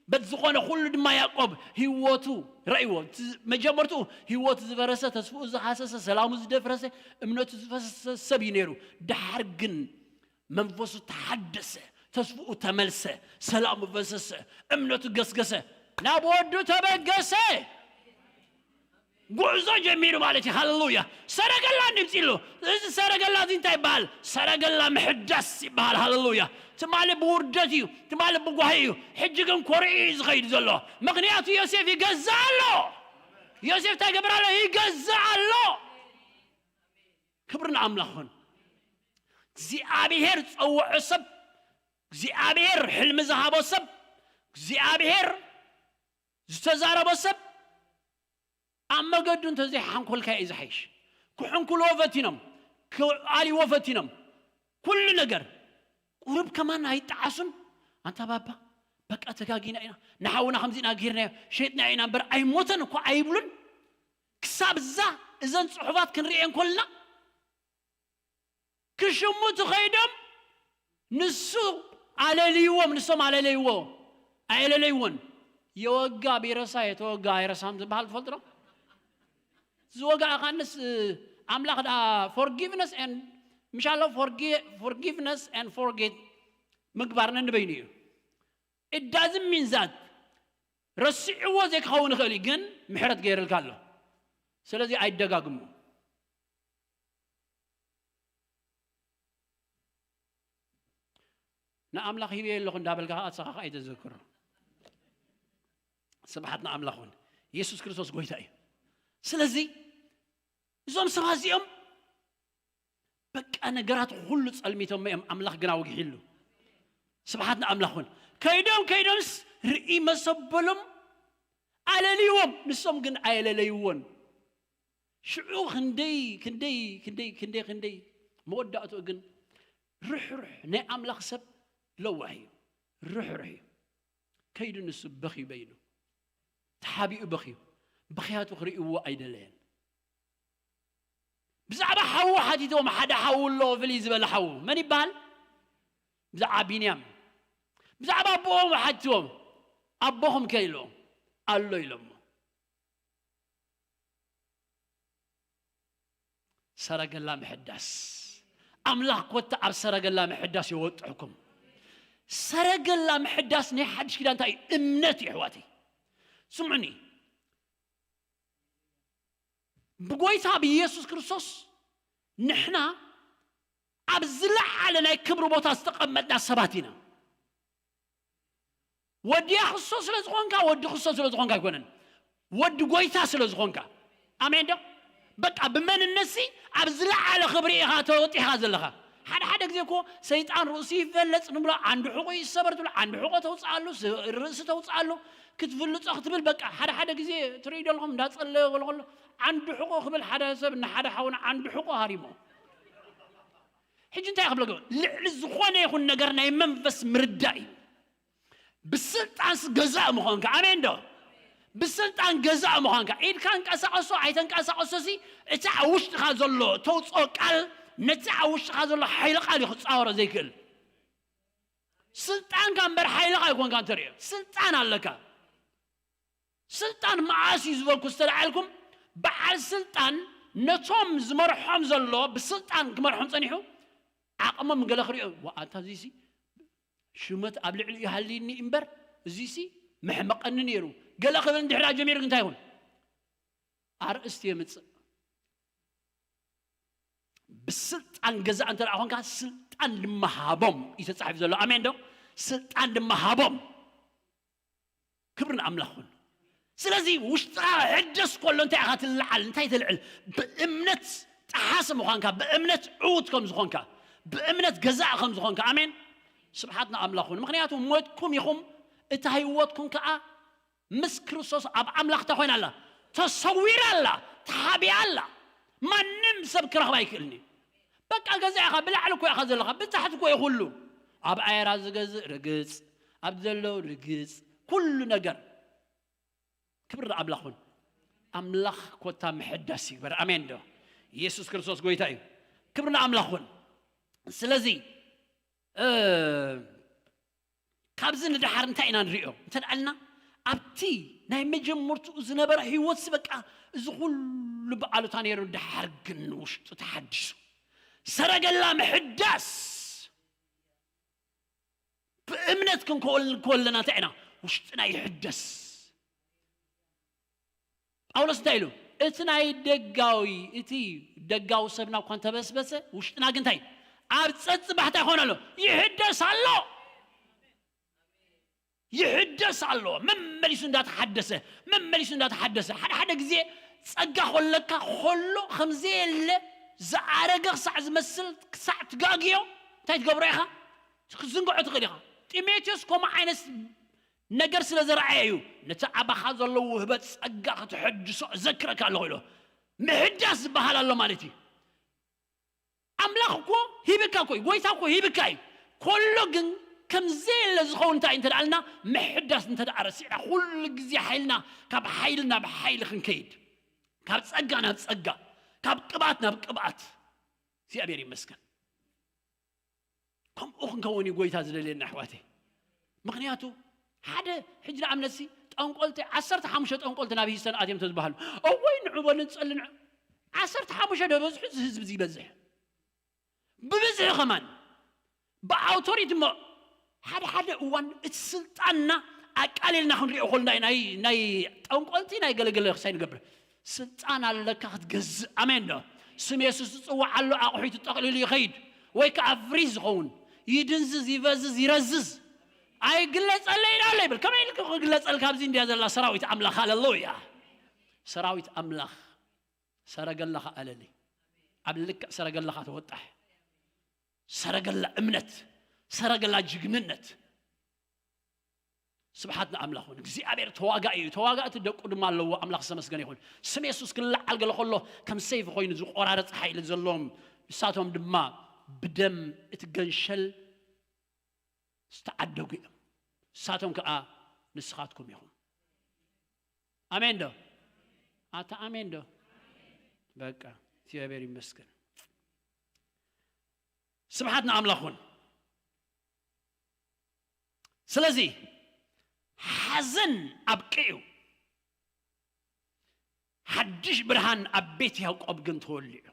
በቲ ዝኾነ ኩሉ ድማ ያዕቆብ ህይወቱ ረእይዎ። እቲ መጀመርትኡ ህይወቱ ዝፈረሰ፣ ተስፍኡ ዝሃሰሰ፣ ሰላሙ ዝደፍረሰ፣ እምነቱ ዝፈሰሰ ሰብ እዩ ነይሩ። ደሓር ግን መንፈሱ ተሓደሰ፣ ተስፍኡ ተመልሰ፣ ሰላሙ ፈሰሰ፣ እምነቱ ገስገሰ፣ ናብ ወዱ ተበገሰ። ጉዕዞ ጀሚሩ ማለት እዩ። ሃሌሉያ። ሰረገላ እንዲምፂ ኣሎ። እዚ ሰረገላ እዚ እንታይ ይበሃል? ሰረገላ ምሕዳስ ይበሃል። ሃሌሉያ። ትማሊ ብውርደት እዩ፣ ትማሊ ብጓሂ እዩ። ሕጂ ግን ኮሪዑ እዩ ዝኸይድ ዘሎ። ምኽንያቱ ዮሴፍ ይገዝእ ኣሎ። ዮሴፍ እንታይ ይገብር ኣሎ? ይገዝእ ኣሎ። ክብሪ ንኣምላኽ ይኹን። እግዚኣብሔር ዝጸውዖ ሰብ፣ እግዚኣብሔር ሕልሚ ዝሃቦ ሰብ፣ እግዚኣብሔር ዝተዛረቦ ሰብ ኣብ መገዱ እንተዘይሓንኮልካ እዩ ዝሓይሽ። ክሕንኩልዎ ፈቲኖም፣ ክኣልይዎ ፈቲኖም። ኩሉ ነገር ቁሩብ ከማን ኣይጠዓሱን። ኣንታ ባባ በቃ ተጋጊና ኢና፣ ንሓውና ከምዚ ኢና ጌርናዮ፣ ሸጥና ኢና እምበር ኣይሞተን እኮ ኣይብሉን። ክሳብ እዛ እዘን ጽሑፋት ክንርእየን ከለና ክሽምቱ ከይዶም ንሱ ኣለልይዎም፣ ንሶም ኣለለይዎ። ኣየለለይዎን። የወጋ ቢረሳ የተወጋ ኣይረሳም ዝበሃል ትፈልጡ ዶ? ዝወጋ ኣኻንስ ኣምላኽ ደኣ forgiveness and ምሻሎ forgiveness and forget ምግባር ነንበይኑ እዩ። It doesn't mean that ረሲዕዎ ዘይክኸውን ይኽእል እዩ፣ ግን ምሕረት ገይርልካ ኣሎ። ስለዚ ኣይደጋግሞ። ንኣምላኽ ሂበዮ ኣለኹ እንዳበልካ ከዓ ንስኻ ከዓ ኣይተዘክሮ። ስብሓት ንኣምላኽ እውን። የሱስ ክርስቶስ ጎይታ እዩ። ስለዚ እዞም ሰባት እዚኦም በቃ ነገራት ሁሉ ጸልሚቶም እዮም፣ ኣምላኽ ግን ኣውጊሕሉ። ስብሓት ንኣምላኽ እውን። ከይዶም ከይዶምስ ርኢ መሰበሎም ኣለልይዎም፣ ንሶም ግን ኣየለለይዎን። ሽዑ ክንደይ ክንደይ ክንደይ ክንደይ ክንደይ መወዳእትኡ ግን ርሕሩሕ ናይ ኣምላኽ ሰብ ለዋህ እዩ፣ ርሕሩሕ እዩ። ከይዱ ንሱ በኽዩ በይኑ ተሓቢኡ በኽዩ። ብኽያቱ ክርእይዎ ኣይደለየን። ብዛዕባ ሓዉ ሓቲትዎም፣ ሓደ ሓዉ ኣሎ ፍልይ ዝበለ ሓዉ። መን ይበሃል? ብዛዕባ ቢንያም። ብዛዕባ ኣቦኦም ሓቲትዎም፣ ኣቦኹም ከ ኢሎም ኣሎ ኢሎሞ። ሰረገላ ምሕዳስ። ኣምላኽ ኮታ ኣብ ሰረገላ ምሕዳስ የወጥሕኩም። ሰረገላ ምሕዳስ ናይ ሓድሽ ኪዳን እንታይ እዩ? እምነት እዩ ኣሕዋተይ። ስምዑኒ፣ ብጎይታ ብኢየሱስ ክርስቶስ ንሕና ኣብ ዝለዓለ ናይ ክብሪ ቦታ ዝተቐመጥና ሰባት ኢና። ወዲ ክርስቶስ ስለ ዝኾንካ፣ ወዲ ክርስቶስ ስለ ዝኾንካ ኣይኮነን። ወዲ ጎይታ ስለ ዝኾንካ። ኣሜን ዶ? በቃ ብመንነትሲ ኣብ ዝለዓለ ክብሪ ኢኻ ተወጢኻ ዘለኻ። ሓደ ሓደ ግዜ እኮ ሰይጣን ርእሱ ይፈለጽ ንብሎ፣ ዓንዲ ሕቖ ይሰበር ትብሎ፣ ዓንዲ ሕቖ ተውፅኣሉ፣ ስ-፣ ርእሲ ተውፅኣሉ፣ ክትፍልጾ ክትብል በቃ ሓደ ሓደ ግዜ ትርእዩ ዶ ኣለኹም እንዳጸለየ ገለ ከሎ ዓንዲ ሕቖ ክብል ሓደ ሰብ ንሓደ ሓውና ዓንዲ ሕቖ ሃሪሞ። ሕጂ እንታይ ክብለኩም? ልዕሊ ዝኾነ ይኹን ነገር ናይ መንፈስ ምርዳእ እዩ። ብስልጣንስ ገዛእ ምዃንካ። ኣሜን ዶ? ብስልጣን ገዛእ ምዃንካ። ኢድካ እንቀሳቐሶ ኣይተንቀሳቐሶሲ እቲ ኣብ ውሽጥኻ ዘሎ ተውፅኦ ቃል ነቲ ኣብ ውሽጥኻ ዘሎ ሓይሊ ቃል እዩ ክፃወሮ ዘይክእል። ስልጣንካ እምበር ሓይልኻ ኣይኮንካ እንተርእዮ። ስልጣን ኣለካ። ስልጣን መዓስ እዩ ዝበልኩ ዝተለዓልኩም፣ በዓል ስልጣን ነቶም ዝመርሖም ዘሎ ብስልጣን ክመርሖም ጸኒሑ ዓቕሞም ገለ ክሪኦ፣ "ዋ፣ ኣንታ እዚሲ ሽመት ኣብ ልዕሊ ይሃልይኒ እምበር እዚሲ መሕመቐኒ ነይሩ" ገለ ክብል እንድሕር ጀሚሩ እንታይ ይኹን? ኣርእስቲ የምጽእ። ብስልጣን ገዛእ እንተ ደኣ ኾንካ፣ ስልጣን ድማ ሃቦም እዩ ተጻሒፉ ዘሎ። ኣሜን ዶ? ስልጣን ድማ ሃቦም። ክብሪ ንኣምላኽ ይኹን። ስለዚ ውሽጥኻ ሕደስ ከሎ እንታይ ኢኻ ትለዓል? እንታይ ተልዕል? ብእምነት ጠሓሲ ምዃንካ፣ ብእምነት ዕዉት ከም ዝኾንካ፣ ብእምነት ገዛእ ከም ዝኾንካ። ኣሜን። ስብሓት ንኣምላኽ ይኹን። ምኽንያቱ ሞትኩም ኢኹም፣ እታ ህይወትኩም ከኣ ምስ ክርስቶስ ኣብ ኣምላኽ እንታይ ኮይና ኣላ? ተሰዊራ ኣላ፣ ተሓቢኣ ኣላ። ማንም ሰብ ክረኽባ ኣይክእልን እዩ። በቃ ገዛ ኢኻ፣ ብላዕሊ እኮ ኢኻ ዘለኻ፣ ብታሕቲ እኮ እዩ ኩሉ። ኣብ ኣየራ ዝገዝእ ርግጽ፣ ኣብ ዘሎ ርግጽ፣ ኩሉ ነገር። ክብሪ ንኣምላኽ ይኹን። ኣምላኽ ኮታ ምሕዳስ ይግበር። ኣሜን ዶ? ኢየሱስ ክርስቶስ ጎይታ እዩ። ክብሪ ንኣምላኽ ይኹን። ስለዚ፣ እ፣ ካብዚ ንደሓር እንታይ ኢና ንሪኦ? እንተ ደኣ ኢልና፣ ኣብቲ ናይ መጀመርትኡ ዝነበረ ህይወትሲ በቃ እዚ ኩሉ ብኣሉታ ነይሩ፣ ደሓር ግን ውሽጡ ተሓዲሱ። ሰረገላ ምሕዳስ። ብእምነት ክንከወል-፣ ከወለና እንታይ ኢና? ውሽጥና ይሕደስ። ጳውሎስ እንታይ ኢሉ? እቲ ናይ ደጋዊ፣ እቲ ደጋዊ ሰብና እኳ እንተበስበሰ፣ ውሽጥና ግን እንታይ? ኣብ ጸጽባሕ እንታይ ይኾን ኣሎ? ይሕደስ ኣሎ። ይሕደስ ኣሎ። መመሊሱ እንዳተሓደሰ፣ መመሊሱ እንዳተሓደሰ። ሓደ ሓደ ግዜ ጸጋ ኮለካ ኮሎ ከም ዘየለ ዝኣረገ ክሳዕ ዝመስል፣ ክሳዕ ትጋግዮ፣ እንታይ ትገብሮ ኢኻ? ክትዝንግዖ ትኽእል ኢኻ። ጢሞቴዎስ ከምኡ ዓይነት ነገር ስለ ዘረኣየ እዩ፣ "ነቲ ኣባኻ ዘሎ ውህበት ጸጋ ከተሐድሶ እዘክረካ ኣለኹ" ኢሎ። ምሕዳስ ዝበሃል ኣሎ ማለት እዩ። ኣምላኽ እኮ ሂብካ እኮ እዩ፣ ጎይታ እኮ ሂብካ እዩ። ከሎ ግን ከም ዘየለ ዝኸውን እንታይ እንተ ደኣልና፣ ምሕዳስ እንተ ደኣ ረሲዕና፣ ኩሉ ግዜ ሓይልና ካብ ሓይሊ ናብ ሓይሊ ክንከይድ፣ ካብ ጸጋ ናብ ጸጋ፣ ካብ ቅብኣት ናብ ቅብኣት። እግዚኣብሔር ይመስገን። ከምኡ ክንከውን እዩ ጎይታ ዝደልየና ኣሕዋተይ። ምኽንያቱ ሓደ ሕጂ ንኣብነትሲ ጠንቆልቲ፣ ዓሰርተ ሓሙሽተ ጠንቆልቲ ናብ ሂስተን ኣትዮም ተዝበሃሉ፣ እወይ ንዑ በሉ ንጸሊ ንዑ። ዓሰርተ ሓሙሽተ ዶ በዝሑ፣ እዚ ህዝቢ እዚ ይበዝሕ። ብብዝሒ ከማን ብኣውቶሪቲ እሞ ሓደ ሓደ እዋን እቲ ስልጣንና ኣቃሊልና ክንሪኦ ከሎ ናይ ናይ ናይ ጠንቆልቲ ናይ ገለገለ ክሳይ ንገብር። ስልጣን ኣለካ ክትገዝእ። ኣሜን ዶ? ስም የሱስ ዝጽዋዕ ኣሎ፣ ኣቑሑት ጠቕሊሉ ይኸይድ ወይ ከዓ ፍሪዝ ዝኸውን፣ ይድንዝዝ፣ ይፈዝዝ፣ ይረዝዝ። ኣይግለጸለይ ኢሉ ኣሎ ይብል። ከመይ ኢልካ ክግለጸልካ? ኣብዚ እንድያ ዘላ ሰራዊት ኣምላኽ። ሃለሉያ። ሰራዊት ኣምላኽ። ሰረገላኻ ኣለሊ። ኣብ ልክዕ ሰረገላኻ ተወጣሕ። ሰረገላ እምነት፣ ሰረገላ ጅግንነት። ስብሓት ንኣምላኽ እውን። እግዚኣብሔር ተዋጋኢ እዩ፣ ተዋጋእቲ ደቁ ድማ ኣለዎ። ኣምላኽ ዝተመስገነ ይኹን። ስም የሱስ ክለዓል ገለ ከሎ ከም ሰይፊ ኮይኑ ዝቆራረፅ ሓይሊ ዘለዎም፣ ንሳቶም ድማ ብደም እቲ ገንሸል ዝተዓደጉ እዮም። ንሳቶም ከዓ ንስኻትኩም ኢኹም። ኣሜን ዶ? ኣታ ኣሜን ዶ? በቃ እግዚኣብሔር ይመስገን። ስብሓት ንኣምላኽ ይኹን። ስለዚ ሓዘን ኣብቂዑ፣ ሓድሽ ብርሃን ኣብ ቤት ያዕቆብ ግን ተወሊዑ።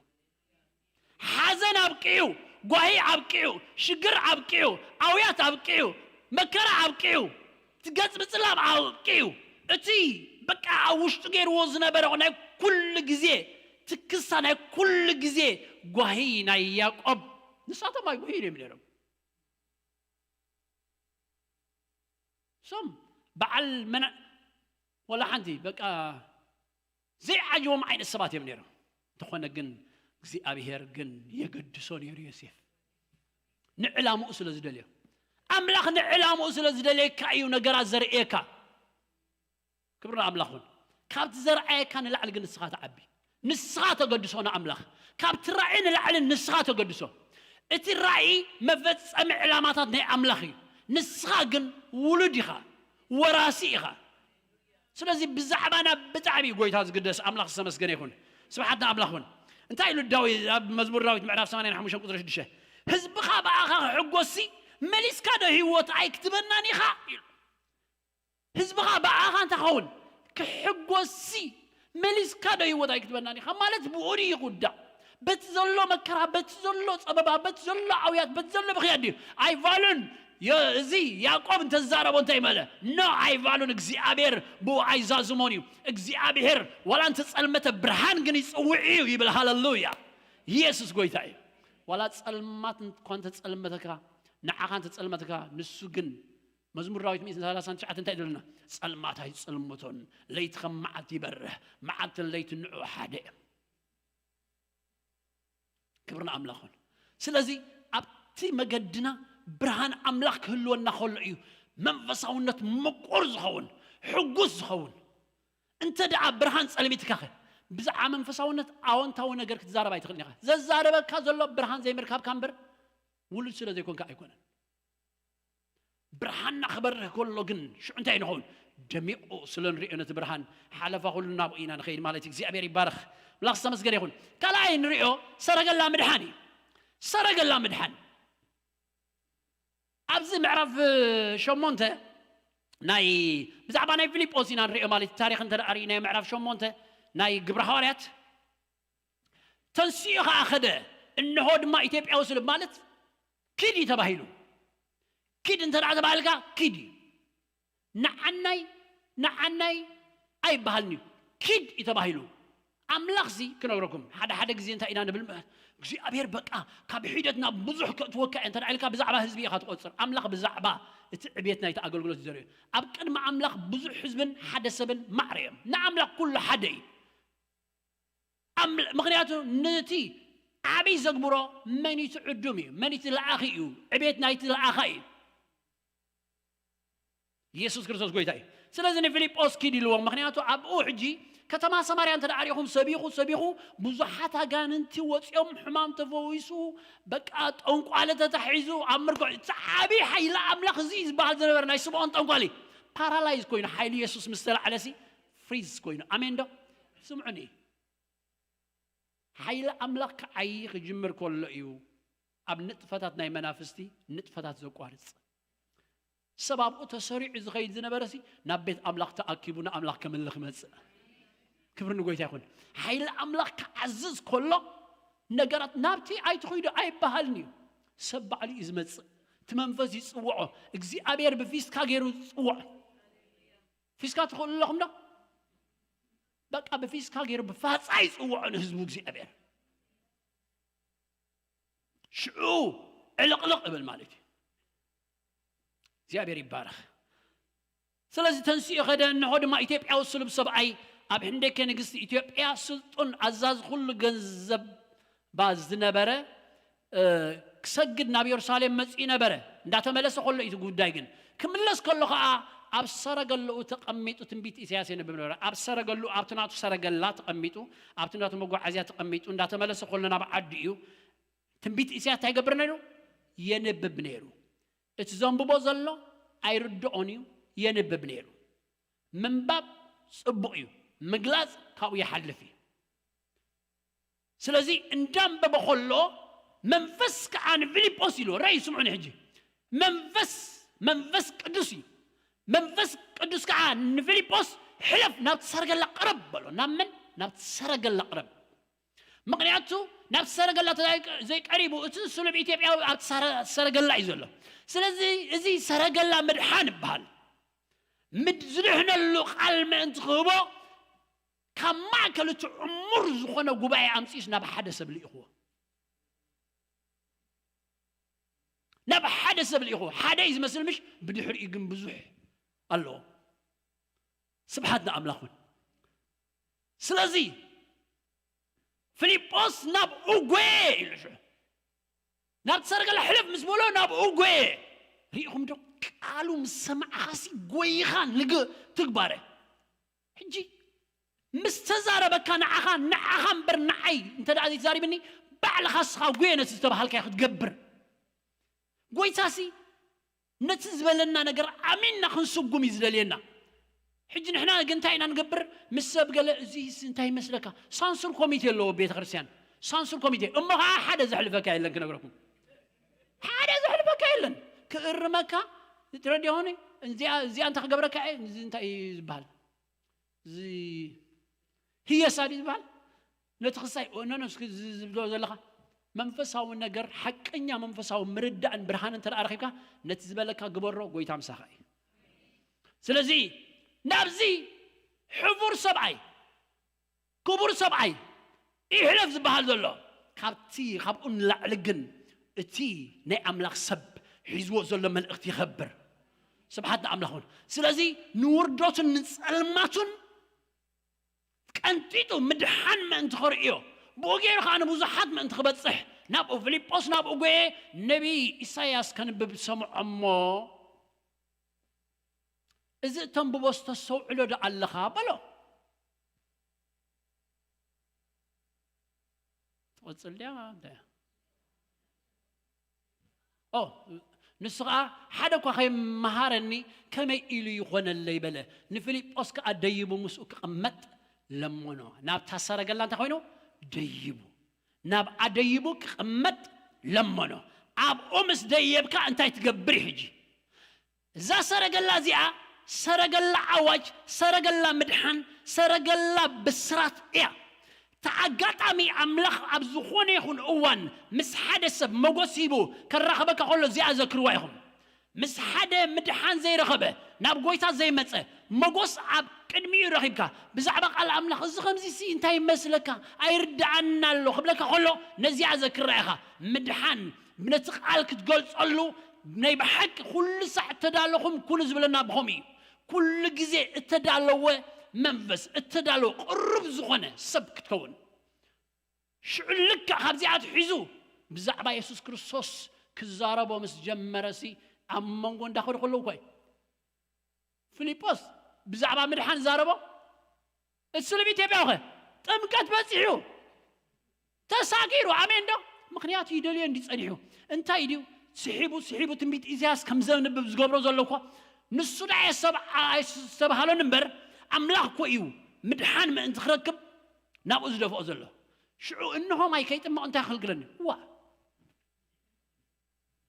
ሓዘን ኣብቂዑ፣ ጓሂ ኣብቂዑ፣ ሽግር ኣብቂዑ፣ ኣውያት ኣብቂዑ፣ መከራ ኣብቂዑ፣ እቲ ገጽ ምጽላም ኣብቂዑ። እቲ በቃ ኣብ ውሽጡ ገይርዎ ዝነበረ ናይ ኩሉ ግዜ ትክሳ፣ ናይ ኩሉ ግዜ ጓሂ ናይ ያዕቆብ፣ ንሳቶም ኣይጉህዩን እዮም ነይሮም። ሶም በዓል መና-፣ ወላ ሓንቲ በቃ ዘይዓጅቦም ዓይነት ሰባት እዮም ነይሮም። እንተኾነ ግን እግዚኣብሔር ግን የገድሶ ነይሩ ዮሴፍ። ንዕላምኡ ስለ ዝደልዮ፣ ኣምላኽ ንዕላምኡ ስለ ዝደልየካ እዩ ነገራት ዘርእየካ። ክብሪ ንኣምላኽ ይኹን። ካብቲ ዘርኣየካ ንላዕሊ ግን ንስኻ ትዓቢ። ንስኻ ተገድሶ ንኣምላኽ። ካብቲ ራእይ ንላዕሊ ንስኻ ተገድሶ። እቲ ራእይ መፈጸሚ ዕላማታት ናይ ኣምላኽ እዩ። ንስኻ ግን ውሉድ ኢኻ፣ ወራሲ ኢኻ። ስለዚ ብዛዕባና ብጣዕሚ እዩ ጎይታ ዝግደስ። ኣምላኽ ዝተመስገነ ይኹን። ስብሓት ንኣምላኽ ይኹን። እንታይ ኢሉ ዳዊት ኣብ መዝሙር ዳዊት ምዕራፍ ሰማንያን ሓሙሽተን ቁጽሪ ሽዱሽተ? ህዝብኻ ብኣኻ ክሕጎስሲ መሊስካ ዶ ህይወት ኣይክትበናን ኢኻ? ኢሉ። ህዝብኻ ብኣኻ እንታይ ኸውን ክሕጎስሲ መሊስካ ዶ ህይወት ኣይክትበናን ኢኻ? ማለት ብኡ ድዩ ይጉዳእ? በቲ ዘሎ መከራ፣ በቲ ዘሎ ጸበባ፣ በቲ ዘሎ ኣውያት፣ በቲ ዘሎ ብኽያት ድዩ? ኣይፋሉን። ዮ-፣ እዚ ያዕቆብ እንተዛረቦ እንታይ መለ? ኖ፣ ኣይፋሉን። እግዚኣብሔር ብኡ ኣይዛዝሞን እዩ። እግዚኣብሔር ዋላ እንተጸልመተ ብርሃን ግን ይጽውዕ እዩ ይብል። ሃለሉያ። ኢየሱስ ጎይታ እዩ። ዋላ ጸልማት እንኳ እንተጸልመተካ፣ ንዓኻ እንተጸልመተካ፣ ንሱ ግን መዝሙር ዳዊት ሚእትን ሰላሳን ትሽዓተን እንታይ ይብለና? ጸልማት ኣይጽልምቶን፣ ለይቲ ከም መዓልቲ ይበርህ፣ መዓልትን ለይትን ንዑ ሓደ እዮም። ክብሪ ንኣምላኽ ይኹን። ስለዚ ኣብቲ መገድና ብርሃን ኣምላኽ ክህልወና ከሎ እዩ መንፈሳውነት ምቁር ዝኸውን፣ ሕጉስ ዝኸውን። እንተ ደኣ ብርሃን ጸልሚትካኸ? ብዛዕባ መንፈሳውነት ኣወንታዊ ነገር ክትዛረብ ኣይትኽእልን ኢኻ። ዘዛረበካ ዘሎ ብርሃን ዘይምርካብካ እምበር ውሉድ ስለ ዘይኮንካ ኣይኮነን። ብርሃንና ክበርህ ከሎ ግን ሽዑ እንታይ ንኸውን? ደሚቑ ስለ ንሪኦ ነቲ ብርሃን ሓለፋ ኩሉ ናብኡ ኢና ንኸይድ ማለት እዩ። እግዚኣብሔር ይባረኽ። ኣምላኽ ዝተመስገነ ይኹን። ካልኣይ ንሪኦ ሰረገላ ምድሓን እዩ። ሰረገላ ምድሓን። ኣብዚ ምዕራፍ ሸሞንተ ናይ ብዛዕባ ናይ ፊልጶስ ኢና ንሪኦ ማለት እዩ። ታሪኽ እንተ ደኣ ርኢናዮ ምዕራፍ ሸሞንተ ናይ ግብሪ ሃዋርያት ተንሲኡ ኸዓ ኸደ፣ እንሆ ድማ ኢትዮጵያዊ ስሉብ ማለት ኪድ እዩ ተባሂሉ። ኪድ እንተ ደኣ ተባህልካ ኪድ እዩ። ንዓናይ ንዓናይ ኣይበሃልን እዩ። ኪድ እዩ ተባሂሉ። ኣምላኽሲ ክነግረኩም ሓደ ሓደ ግዜ እንታይ ኢና ንብል? እግዚኣብሔር በቃ ካብ ሒደትና ብዙሕ ከእትወካ እየ እንተ ደኣ ኢልካ ብዛዕባ ህዝቢ ኢኻ ትቆጽር። ኣምላኽ ብዛዕባ እቲ ዕቤት ናይቲ ኣገልግሎት እዩ ዘርእዮ። ኣብ ቅድሚ ኣምላኽ ብዙሕ ህዝብን ሓደ ሰብን ማዕረ እዮም። ንኣምላኽ ኩሉ ሓደ እዩ። ኣም-፣ ምኽንያቱ ነቲ ዓብይ ዘግብሮ መን እዩ? እቲ ዕዱም እዩ። መን እዩ? እቲ ለኣኺ እዩ። ዕቤት ናይቲ ለኣኻ እዩ። ኢየሱስ ክርስቶስ ጎይታ እዩ። ስለዚ ንፊልጶስ ኪድ ኢልዎ። ምኽንያቱ ኣብኡ ሕጂ ከተማ ሰማርያ እንተ ደኣ ርኢኹም፣ ሰቢኹ ሰቢኹ ብዙሓት ኣጋንንቲ ወፂኦም፣ ሕማም ተፈዊሱ፣ በቃ ጠንቋለ ተታሒዙ፣ ኣብ ምርኮ እቲ ዓብዪ ሓይሊ ኣምላኽ እዚ ዝበሃል ዝነበረ ናይ ስምዖን ጠንቋሊ ፓራላይዝ ኮይኑ፣ ሓይሊ የሱስ ምስ ተላዕለሲ ፍሪዝ ኮይኑ። ኣሜን ዶ? ስምዑኒ። ሓይሊ ኣምላኽ ክዓይ ክጅምር ከሎ እዩ ኣብ ንጥፈታት ናይ መናፍስቲ ንጥፈታት ዘቋርጽ። ሰብ ኣብኡ ተሰሪዑ ዝኸይድ ዝነበረሲ ናብ ቤት ኣምላኽ ተኣኪቡ ንኣምላኽ ከምልኽ ይመጽእ። ክብሪ ንጎይታ ይኹን። ሓይሊ ኣምላኽ ክዓዝዝ ከሎ ነገራት ናብቲ ኣይትኸይዱ ኣይበሃልን እዩ። ሰብ ባዕሉ እዩ ዝመጽእ። እቲ መንፈስ ይጽውዖ። እግዚኣብሔር ብፊስካ ገይሩ ዝጽውዖ። ፊስካ ትኽእሉ ኣለኹም ዶ? በቃ ብፊስካ ገይሩ ብፋጻ ይጽውዖ ንህዝቡ እግዚኣብሔር። ሽዑ ዕልቕልቕ እብል ማለት እዩ። እግዚኣብሔር ይባረኽ። ስለዚ ተንሲኡ ኸደ፣ እንሆ ድማ ኢትዮጵያዊ ስሉብ ሰብኣይ ኣብ ህንደኬ ንግስቲ ኢትዮጵያ ስልጡን ኣዛዚ ኩሉ ገንዘባ ዝነበረ፣ እ፣ ክሰግድ ናብ የሩሳሌም መጺኡ ነበረ። እንዳተመለሰ ከሎ እዩ እቲ ጉዳይ ግን። ክምለስ ከሎ ኸኣ ኣብ ሰረገላኡ ተቐሚጡ ትንቢት ኢሳያስ የንብብ ነበረ። ኣብ ሰረገሉ፣ ኣብቲ ናቱ ሰረገላ ተቐሚጡ፣ ኣብቲ ናቱ መጓዓዝያ ተቐሚጡ እንዳተመለሰ ከሎ ናብ ዓዱ እዩ። ትንቢት ኢሳያስ እንታይ ይገብር ነይሩ? የንብብ ነይሩ። እቲ ዘንብቦ ዘሎ ኣይርድኦን እዩ፣ የንብብ ነይሩ። ምንባብ ጽቡቕ እዩ፣ ምግላጽ ካብኡ ይሓልፍ እዩ። ስለዚ እንዳንበበ ከሎ መንፈስ ከኣ ንፊልጶስ ኢሉ፣ ራእይ ስምዑኒ ሕጂ። መንፈስ፣ መንፈስ ቅዱስ እዩ። መንፈስ ቅዱስ ከኣ ንፊልጶስ፣ "ሕለፍ፣ ናብቲ ሰረገላ ቅረብ" በሎ። ናብ መን? ናብቲ ሰረገላ ቅረብ። ምኽንያቱ ናብ ሰረገላ ተዘይ-፣ ዘይቀሪቡ እቲ ስሉብ ኢትዮጵያዊ ኣብቲ ሰረ-፣ ሰረገላ እዩ ዘሎ። ስለዚ እዚ ሰረገላ ምድሓን ይበሃል። ምድ-፣ ዝድሕነሉ ቃል ምእንቲ ክህቦ ካብ ማእከል እቲ ዕሙር ዝኾነ ጉባኤ ኣምጺኡስ ናብ ሓደ ሰብ ልኢኽዎ። ናብ ሓደ ሰብ ልኢኽዎ። ሓደ እዩ ዝመስል ምሽ፣ ብድሕሪኡ ግን ብዙሕ ኣለዎ። ስብሓት ንኣምላኽ ይኹን። ስለዚ ፊልጶስ ናብኡ ጐየ ኢሉ ሽዑ። ናብቲ ሰረገላ ሕለፍ ምስ በሎ ናብኡ ጐየ። ርኢኹም ዶ? ቃሉ ምስ ሰማዕኻሲ ጐይኻ ንግ-፣ ትግባረ። ሕጂ ምስ ተዛረበካ ንዓኻ፣ ንዓኻ እምበር ንዓይ እንተ ደኣ ዘይተዛሪብኒ፣ ባዕልኻ እስኻ ጐየ ነቲ ዝተባሃልካዮ ክትገብር። ጐይታሲ ነቲ ዝበለና ነገር ኣሚንና ክንስጉም እዩ ዝደልየና። ሕጂ ንሕና ግን እንታይ ኢና ንገብር? ምስ ሰብ ገለ፣ "እዚስ እንታይ ይመስለካ?" ሳንሱር ኮሚቴ ኣለዎ ቤተ ክርስቲያን። ሳንሱር ኮሚቴ። እሞ ኸዓ ሓደ ዘሕልፈካ የለን ክነግረኩም። ሓደ ዘሕልፈካ የለን። ክእርመካ፣ ትረድኦ ሆኒ? እዚኣ፣ እዚኣ እንታይ ክገብረካ እየ? እዚ እንታይ እዩ ዝበሃል? እዚ ህየሳ ድዩ ዝበሃል? ነቲ ክሳይ፣ ኖ፣ ኖ፣ እስኪ ዝ-፣ ዝብሎ ዘለኻ መንፈሳዊ ነገር፣ ሓቀኛ መንፈሳዊ ምርዳእን ብርሃንን እንተ ደኣ ረኺብካ፣ ነቲ ዝበለካ ግበሮ፣ ጎይታ ምሳኻ እዩ። ስለዚ ናብዚ ሕቡር ሰብኣይ፣ ክቡር ሰብኣይ፣ ይሕለፍ ዝበሃል ዘሎ፣ ካብቲ፣ ካብኡ ንላዕሊ ግን እቲ ናይ ኣምላኽ ሰብ ሒዝዎ ዘሎ መልእኽቲ ይኸብር። ስብሓት ንኣምላኽ ይኹን። ስለዚ ንውርደቱን ንጸልማቱን ቀንጢጡ ምድሓን ምእንቲ ኸርእዮ፣ ብኡ ገይሩ ኸኣ ንብዙሓት ምእንቲ ክበጽሕ፣ ናብኡ ፊልጶስ ናብኡ ጐየ። ነቢይ ኢሳይያስ ከንብብ ሰምዖ እሞ፣ "እዚ እተንብቦ ዝተስተውዕሎ ዶ ኣለኻ?" በሎ። ትቕጽል ድያ? እንታይ? ኦ፣ ንሱ ኸኣ፣ "ሓደ እኳ ከይመሃረኒ ከመይ ኢሉ ይኾነለይ?" በለ። ንፊልጶስ ከኣ ደይቡ ምስኡ ክቕመጥ ለመኖ። ናብታ ሰረገላ እንታይ ኮይኑ? ደይቡ። ናብኣ ደይቡ ክቕመጥ ለመኖ። ኣብኡ ምስ ደየብካ እንታይ ትገብር እዩ ሕጂ? እዛ ሰረገላ እዚኣ ሰረገላ ኣዋጅ፣ ሰረገላ ምድሓን፣ ሰረገላ ብስራት እያ። እቲ ኣጋጣሚ ኣምላኽ ኣብ ዝኾነ ይኹን እዋን ምስ ሓደ ሰብ መጎስ ሂቡ ከራኸበካ ከሎ እዚኣ ዘክርዋ ኢኹም። ምስ ሓደ ምድሓን ዘይረኸበ፣ ናብ ጎይታ ዘይመጸ፣ መጎስ ኣብ ቅድሚኡ ረኺብካ፣ ብዛዕባ ቃል ኣምላኽ፣ "እዚ ኸምዚሲ እንታይ ይመስለካ? ኣይርድኣና ኣሎ" ክብለካ ከሎ፣ ነዚኣ ዘክራ ኢኻ። ምድሓን፣ ነቲ ቃል ክትገልጸሉ፣ ናይ ብሓቂ ኩሉ ሳዕ እተዳለኹም ኩኑ ዝብለና ብኸምኡ እዩ። ኩሉ ግዜ እተዳለወ መንፈስ፣ እተዳለወ ቅሩብ ዝኾነ ሰብ ክትከውን። ሽዑ ልክዕ ካብዚኣ ኣትሒዙ ብዛዕባ የሱስ ክርስቶስ ክዛረቦ ምስ ጀመረሲ፣ ኣብ መንጎ እንዳኸዱ ከለዉ እኮ እዩ። ፊልጶስ ብዛዕባ ምድሓን ዛረቦ፣ እስልም ኢትዮጵያ ኸ ጥምቀት በፂሑ ተሳጊሩ። ኣሜን ዶ? ምክንያቱ ይደልዮ እንዲ ጸኒሑ እንታይ ድዩ? ስሒቡ ስሒቡ ትንቢት ኢሳያስ ከም ዘንብብ ዝገብሮ ዘሎ እኮ ንሱ ዳ ኣየሰብ- ኣየስተብሃሎን እምበር ኣምላኽ እኮ እዩ ምድሓን ምእንቲ ክረክብ ናብኡ ዝደፍኦ ዘሎ። ሽዑ እንሆ ማይ ከይጥመቕ እንታይ ክልግለኒ ዋ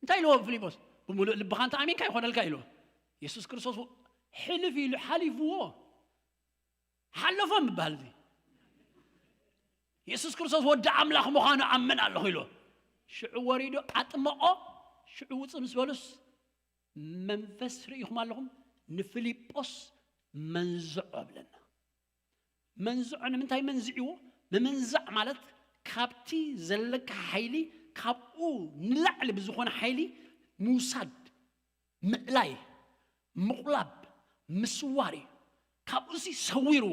እንታይ ኢልዎ ፊልጶስ? ብምሉእ ልብኻ እንተ ኣሚንካ ይኾነልካ ኢልዎ። የሱስ ክርስቶስ ሕልፍ ኢሉ ሓሊፍዎ። ሓለፎ ምባል እዚ የሱስ ክርስቶስ ወዲ ኣምላኽ ምዃኑ ኣምን ኣለኹ ኢልዎ። ሽዑ ወሪዱ ኣጥመቖ። ሽዑ ውፅእ ምስ በሉስ መንፈስ ርኢኹም ኣለኹም ንፊልጶስ መንዝዖ ብለና። መንዝዖ ንምንታይ መንዝዕዎ? ምምንዛዕ ማለት ካብቲ ዘለካ ሓይሊ ካብኡ ንላዕሊ ብዝኾነ ሓይሊ ምውሳድ፣ ምእላይ፣ ምቑላብ፣ ምስዋር እዩ። ካብኡ ሲ ሰዊርዎ።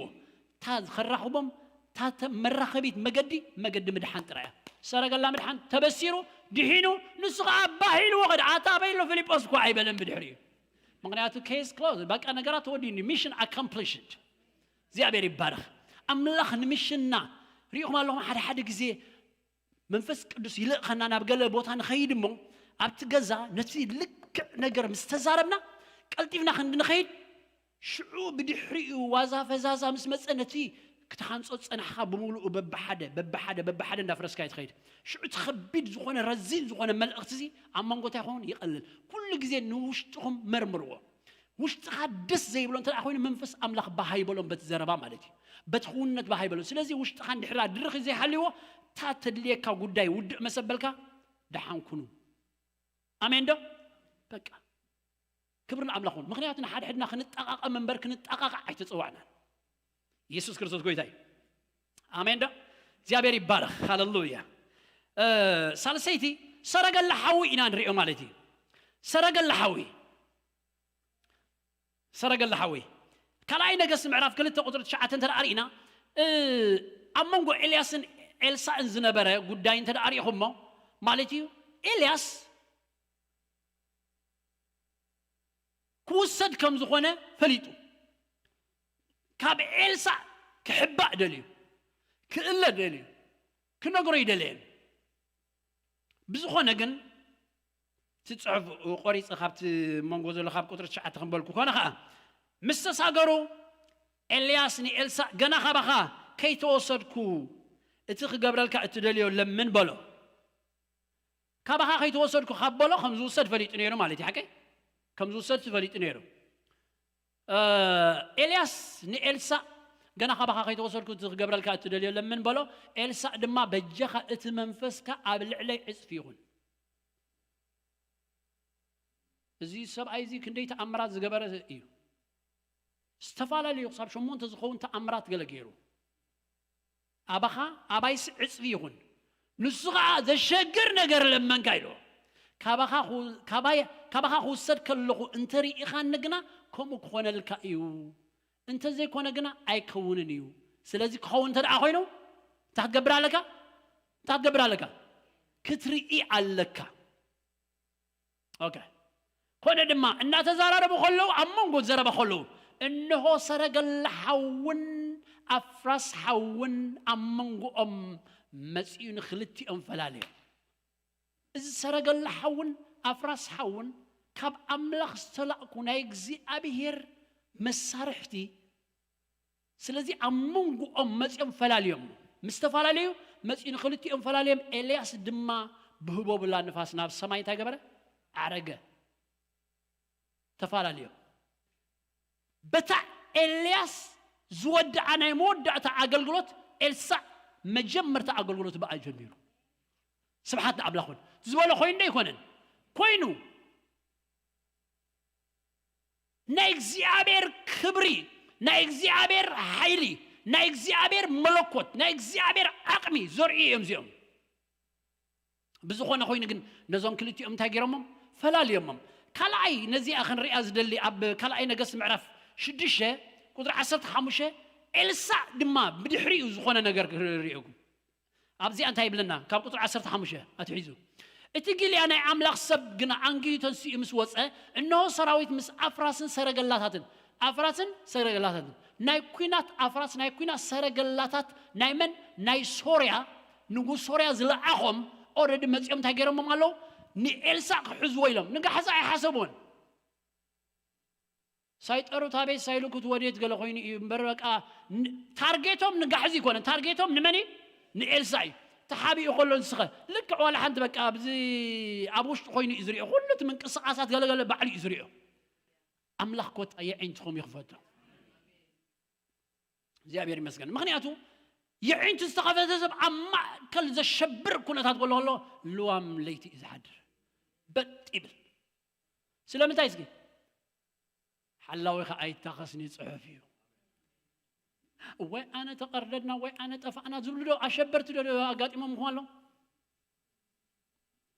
እታ ከራኽቦም እታ ተ- መራኸቢት መገዲ መገዲ ምድሓን ጥራይ እያ። ሰረገላ ምድሓን ተበሲሩ ድሒኑ ንሱ ኸዓ ባህ ኢልዎ ኸደ ኣታ በይሎ ፊልጶስ እኳ ኣይበለን ብድሕሪኡ። ምክንያቱ case closed በቃ ነገራት ተወዲኒ mission accomplished። እግዚኣብሔር ይባረኽ። ኣምላኽ ንምሽና ሪኢኹም ኣለኹም ሓደ ሓደ ግዜ መንፈስ ቅዱስ ይልእኸና ናብ ገለ ቦታ ንኸይድ እሞ ኣብቲ ገዛ ነቲ ልክዕ ነገር ምስ ተዛረብና ቀልጢፍና ክንዲ ንኸይድ ሽዑ ብድሕሪኡ ዋዛ ፈዛዛ ምስ መፀ ነቲ ክትሃንፆ ዝፀናሕኻ ብምሉኡ በብሓደ በብሓደ በብሓደ እንዳፍረስካ እዩ ትኸይድ። ሽዑ እቲ ከቢድ ዝኾነ ረዚን ዝኾነ መልእኽቲ እዚ ኣብ መንጎ እንታይ ይኸውን ይቐልል። ኩሉ ግዜ ንውሽጥኹም መርምርዎ። ውሽጥኻ ደስ ዘይብሎ እንተ ኮይኑ መንፈስ ኣምላኽ ባሃይ በሎም በቲ ዘረባ ማለት እዩ። በቲ ክውንነት ባሃይ በሎም። ስለዚ ውሽጥኻ እንድሕራ ድርኺ ዘይሃልዎ እታ ተድልየካ ጉዳይ ውድእ መሰበልካ ደሓን ኩኑ። ኣሜን ዶ? በቃ ክብሪ ንኣምላኽ ኹን። ምክንያቱ ንሓድሕድና ክንጠቃቀም እምበር ክንጠቃቃዕ ኣይተጸዋዕናን። ኢየሱስ ክርስቶስ ጎይታ እዩ። ኣሜን ዶ? እግዚኣብሔር ይባረኽ። ሃሌሉያ። እ፣ ሳልሰይቲ ሰረገላ ሓዊ ኢና ንሪኦ ማለት እዩ። ሰረገላ ሓዊ፣ ሰረገላ ሓዊ። ካልኣይ ነገስት ምዕራፍ ክልተ ቁፅሪ ትሽዓተ እንተ ደኣ ርኢና፣ እ፣ ኣብ መንጎ ኤልያስን ኤልሳእን ዝነበረ ጉዳይ እንተ ደኣ ርኢኹሞ ማለት እዩ። ኤልያስ ክውሰድ ከም ዝኾነ ፈሊጡ ካብ ኤልሳእ ክሕባእ ደልዩ ክእለ ደልዩ ክነግሮ ይደለየን። ብዝኾነ ግን እቲ ጽሑፍ ቆሪጸ ካብቲ መንጎ ዘሎ ካብ ቁጽሪ ትሽዓተ ከም በልኩ ኮነ ኸኣ ምስ ተሳገሩ ኤልያስ ንኤልሳእ ገና ካባኻ ከይተወሰድኩ እቲ ክገብረልካ እትደልዮ ለምን በሎ። ካባኻ ከይተወሰድኩ ካብ በሎ ከም ዝውሰድ ፈሊጡ ነይሩ ማለት እዩ። ሓቀይ ከም ዝውሰድ ፈሊጡ ነይሩ። ኤልያስ ንኤልሳእ ገና ካባኻ ከይተወሰድኩ እቲ ክገብረልካ እትደልዮ ለምን በሎ። ኤልሳእ ድማ በጃኻ እቲ መንፈስካ ኣብ ልዕለይ ዕፅፊ ይኹን። እዚ ሰብኣይ እዚ ክንደይ ተኣምራት ዝገበረ እዩ። ዝተፈላለዩ ክሳብ ሸሞንተ ዝኸውን ተኣምራት ገለ ገይሩ። ኣባኻ ኣባይስ ዕፅፊ ይኹን። ንሱ ኸዓ ዘሸግር ነገር ለመንካ ኢልዎ። ካባኻ ክው- ካባይ- ካባኻ ክውሰድ ከለኹ እንተርኢኻኒ ግና ከምኡ ክኾነልካ እዩ፣ እንተዘይኮነ ግና ኣይከውንን እዩ። ስለዚ ክኸውን እንተ ደኣ ኮይኑ እንታይ ክትገብር ኣለካ? እንታይ ክትገብር ኣለካ? ክትርኢ ኣለካ። ኦኬ። ኮነ ድማ እናተዛራረቡ ከለዉ ኣብ መንጎ ዘረባ ከለዉ እንሆ ሰረገላ ሓውን ኣፍራስ ሓውን ኣብ መንጎኦም መፂኡ ንክልቲኦም ፈላልዮም። እዚ ሰረገላ ሓውን ኣፍራስ ሓውን ካብ ኣምላኽ ዝተላእኩ ናይ እግዚኣብሔር መሳርሕቲ ስለዚ ኣብ መንጎኦም መፂኦም ፈላልዮም። ምስ ተፈላለዩ መፂኡ ንክልቲኦም ፈላልዮም። ኤልያስ ድማ ብህቦብላ ንፋስ ናብ ሰማይ እንታይ ገበረ? ዓረገ። ተፈላለዮም። በታ ኤልያስ ዝወድኣ ናይ መወዳእታ ኣገልግሎት ኤልሳዕ መጀመርታ ኣገልግሎት ብኣ ጀሚሩ። ስብሓት ንኣምላኽ ይኹን። ዝበሎ ኮይኑ ዶ ኣይኮነን? ኮይኑ። ናይ እግዚኣብሔር ክብሪ፣ ናይ እግዚኣብሔር ሓይሊ፣ ናይ እግዚኣብሔር መለኮት፣ ናይ እግዚኣብሔር ዓቕሚ ዘርእዩ እዮም እዚኦም። ብዝኾነ ኮይኑ ግን ነዞም ክልቲኦም እንታይ ገይሮሞም? ፈላልዮሞም። ካልኣይ ነዚኣ ክንሪኣ ዝደሊ ኣብ ካልኣይ ነገስት ምዕራፍ ሽዱሽተ ቁፅሪ ዓሰርተ ሓሙሽተ ኤልሳዕ ድማ ብድሕሪኡ ዝኾነ ነገር ክርእየኩም ኣብዚኣ እንታይ ይብለና? ካብ ቁፅሪ ዓሰርተ ሓሙሽተ ኣትሒዙ እቲ ጊልያ ናይ ኣምላኽ ሰብ ግና ኣንጊሁ ተንሲኡ ምስ ወፀ፣ እንሆ ሰራዊት ምስ ኣፍራስን ሰረገላታትን፣ ኣፍራስን ሰረገላታትን፣ ናይ ኲናት ኣፍራስ፣ ናይ ኲናት ሰረገላታት ናይ መን? ናይ ሶርያ። ንጉስ ሶርያ ዝለኣኾም ኦረዲ መፂኦም እንታይ ገይሮሞም ኣለዉ? ንኤልሳዕ ክሕዝዎ ኢሎም። ንጋሕዚ ኣይሓሰብዎን። ሳይጠሩት ኣቤት ሳይልኩት ወዴት ገለ ኮይኑ እዩ እምበር፣ በቃ ን- ታርጌቶም ንጋሕዚ ይኮነ። ታርጌቶም ንመን እዩ? ንኤልሳዕ እዩ። ተሓቢኡ ከሎ ንስኸ ልክዕ ዋላ ሓንቲ፣ በቃ ኣብዚ ኣብ ውሽጢ ኮይኑ እዩ ዝሪኦ። ኩሉ እቲ ምንቅስቃሳት ገለገለ ባዕሉ እዩ ዝሪኦ። ኣምላኽ ኮታ የዒንትኹም ይኽፈቶ። እግዚኣብሔር ይመስገን። ምክንያቱ የዒንቱ ዝተኸፈተ ሰብ ኣብ ማእከል ዘሸብር ኩነታት ከሎ ከሎ ልዋም ለይቲ እዩ ዝሓድር። በጥ ይብል። ስለምንታይ እስኪ? ሓላዊኻ ኣይታኸስኒ ጽሑፍ እዩ። ወይ ኣነ ተቐርደድና ወይ ኣነ ጠፋእና ዝብሉ ዶ ኣሸበርቲ ዶ ዶ ኣጋጢሞም ምዃን ኣሎ?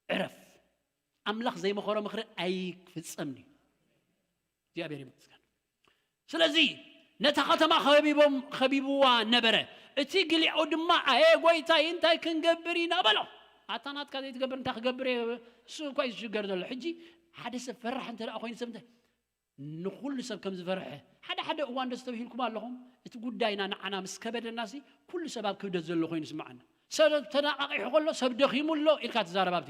ዕረፍ። ኣምላኽ ዘይመኸሮ ምኽሪ ኣይክፍጸምን እዩ። እግዚኣብሔር ይመስገን። ስለዚ ነታ ከተማ ከቢቦም ከቢብዋ ነበረ። እቲ ግሊዖ ድማ ኣየ ጎይታይ እንታይ ክንገብር ኢና በሎ። ኣታ ናትካ ዘይትገብር እንታይ ክገብር እየ? እሱ እኳ እዩ ዝሽገር ዘሎ። ሕጂ ሓደ ሰብ ፈራሕ እንተ ደኣ ኮይኑ ሰብ እንታይ ንኹሉ ሰብ ከም ዝፈርሐ ሓደ ሓደ እዋን ዶ ዝተብሂልኩም ኣለኹም? እቲ ጉዳይና ንዓና ምስ ከበደናሲ ኩሉ ሰብ ኣብ ክብደት ዘሎ ኮይኑ ይስምዓና። ሰብ ተናቓቒሑ ከሎ ሰብ ደኺሙ ኣሎ ኢልካ ትዛረብ። ኣብቲ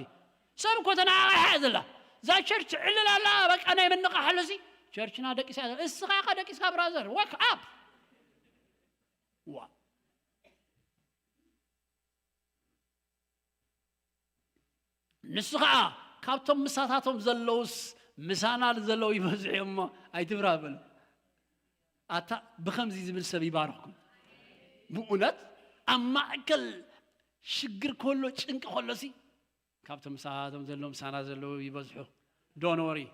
ሰብ እኮ ተናቓቒሓ እያ ዘላ። እዛ ቸርች ዕልል ኣላ በቃ ናይ ምንቓሕ ኣሎሲ ቸርችና ደቂሳ እያ ዘላ። እስኻ ኢኻ ደቂስካ ብራዘር ወክ ኣፕ። ዋ ንሱ ኸዓ ካብቶም ምሳታቶም ዘለውስ ምሳና ዘለዉ ይበዝሑ እዮም እሞ ኣይትፍራ በሉ። ኣታ ብኸምዚ ዝብል ሰብ ይባርኽኩም። ብእውነት ኣብ ማእከል ሽግር ከሎ ጭንቂ ከሎሲ ካብቶም ምሳታቶም ዘለዉ ምሳና ዘለዉ ይበዝሑ። Don't worry,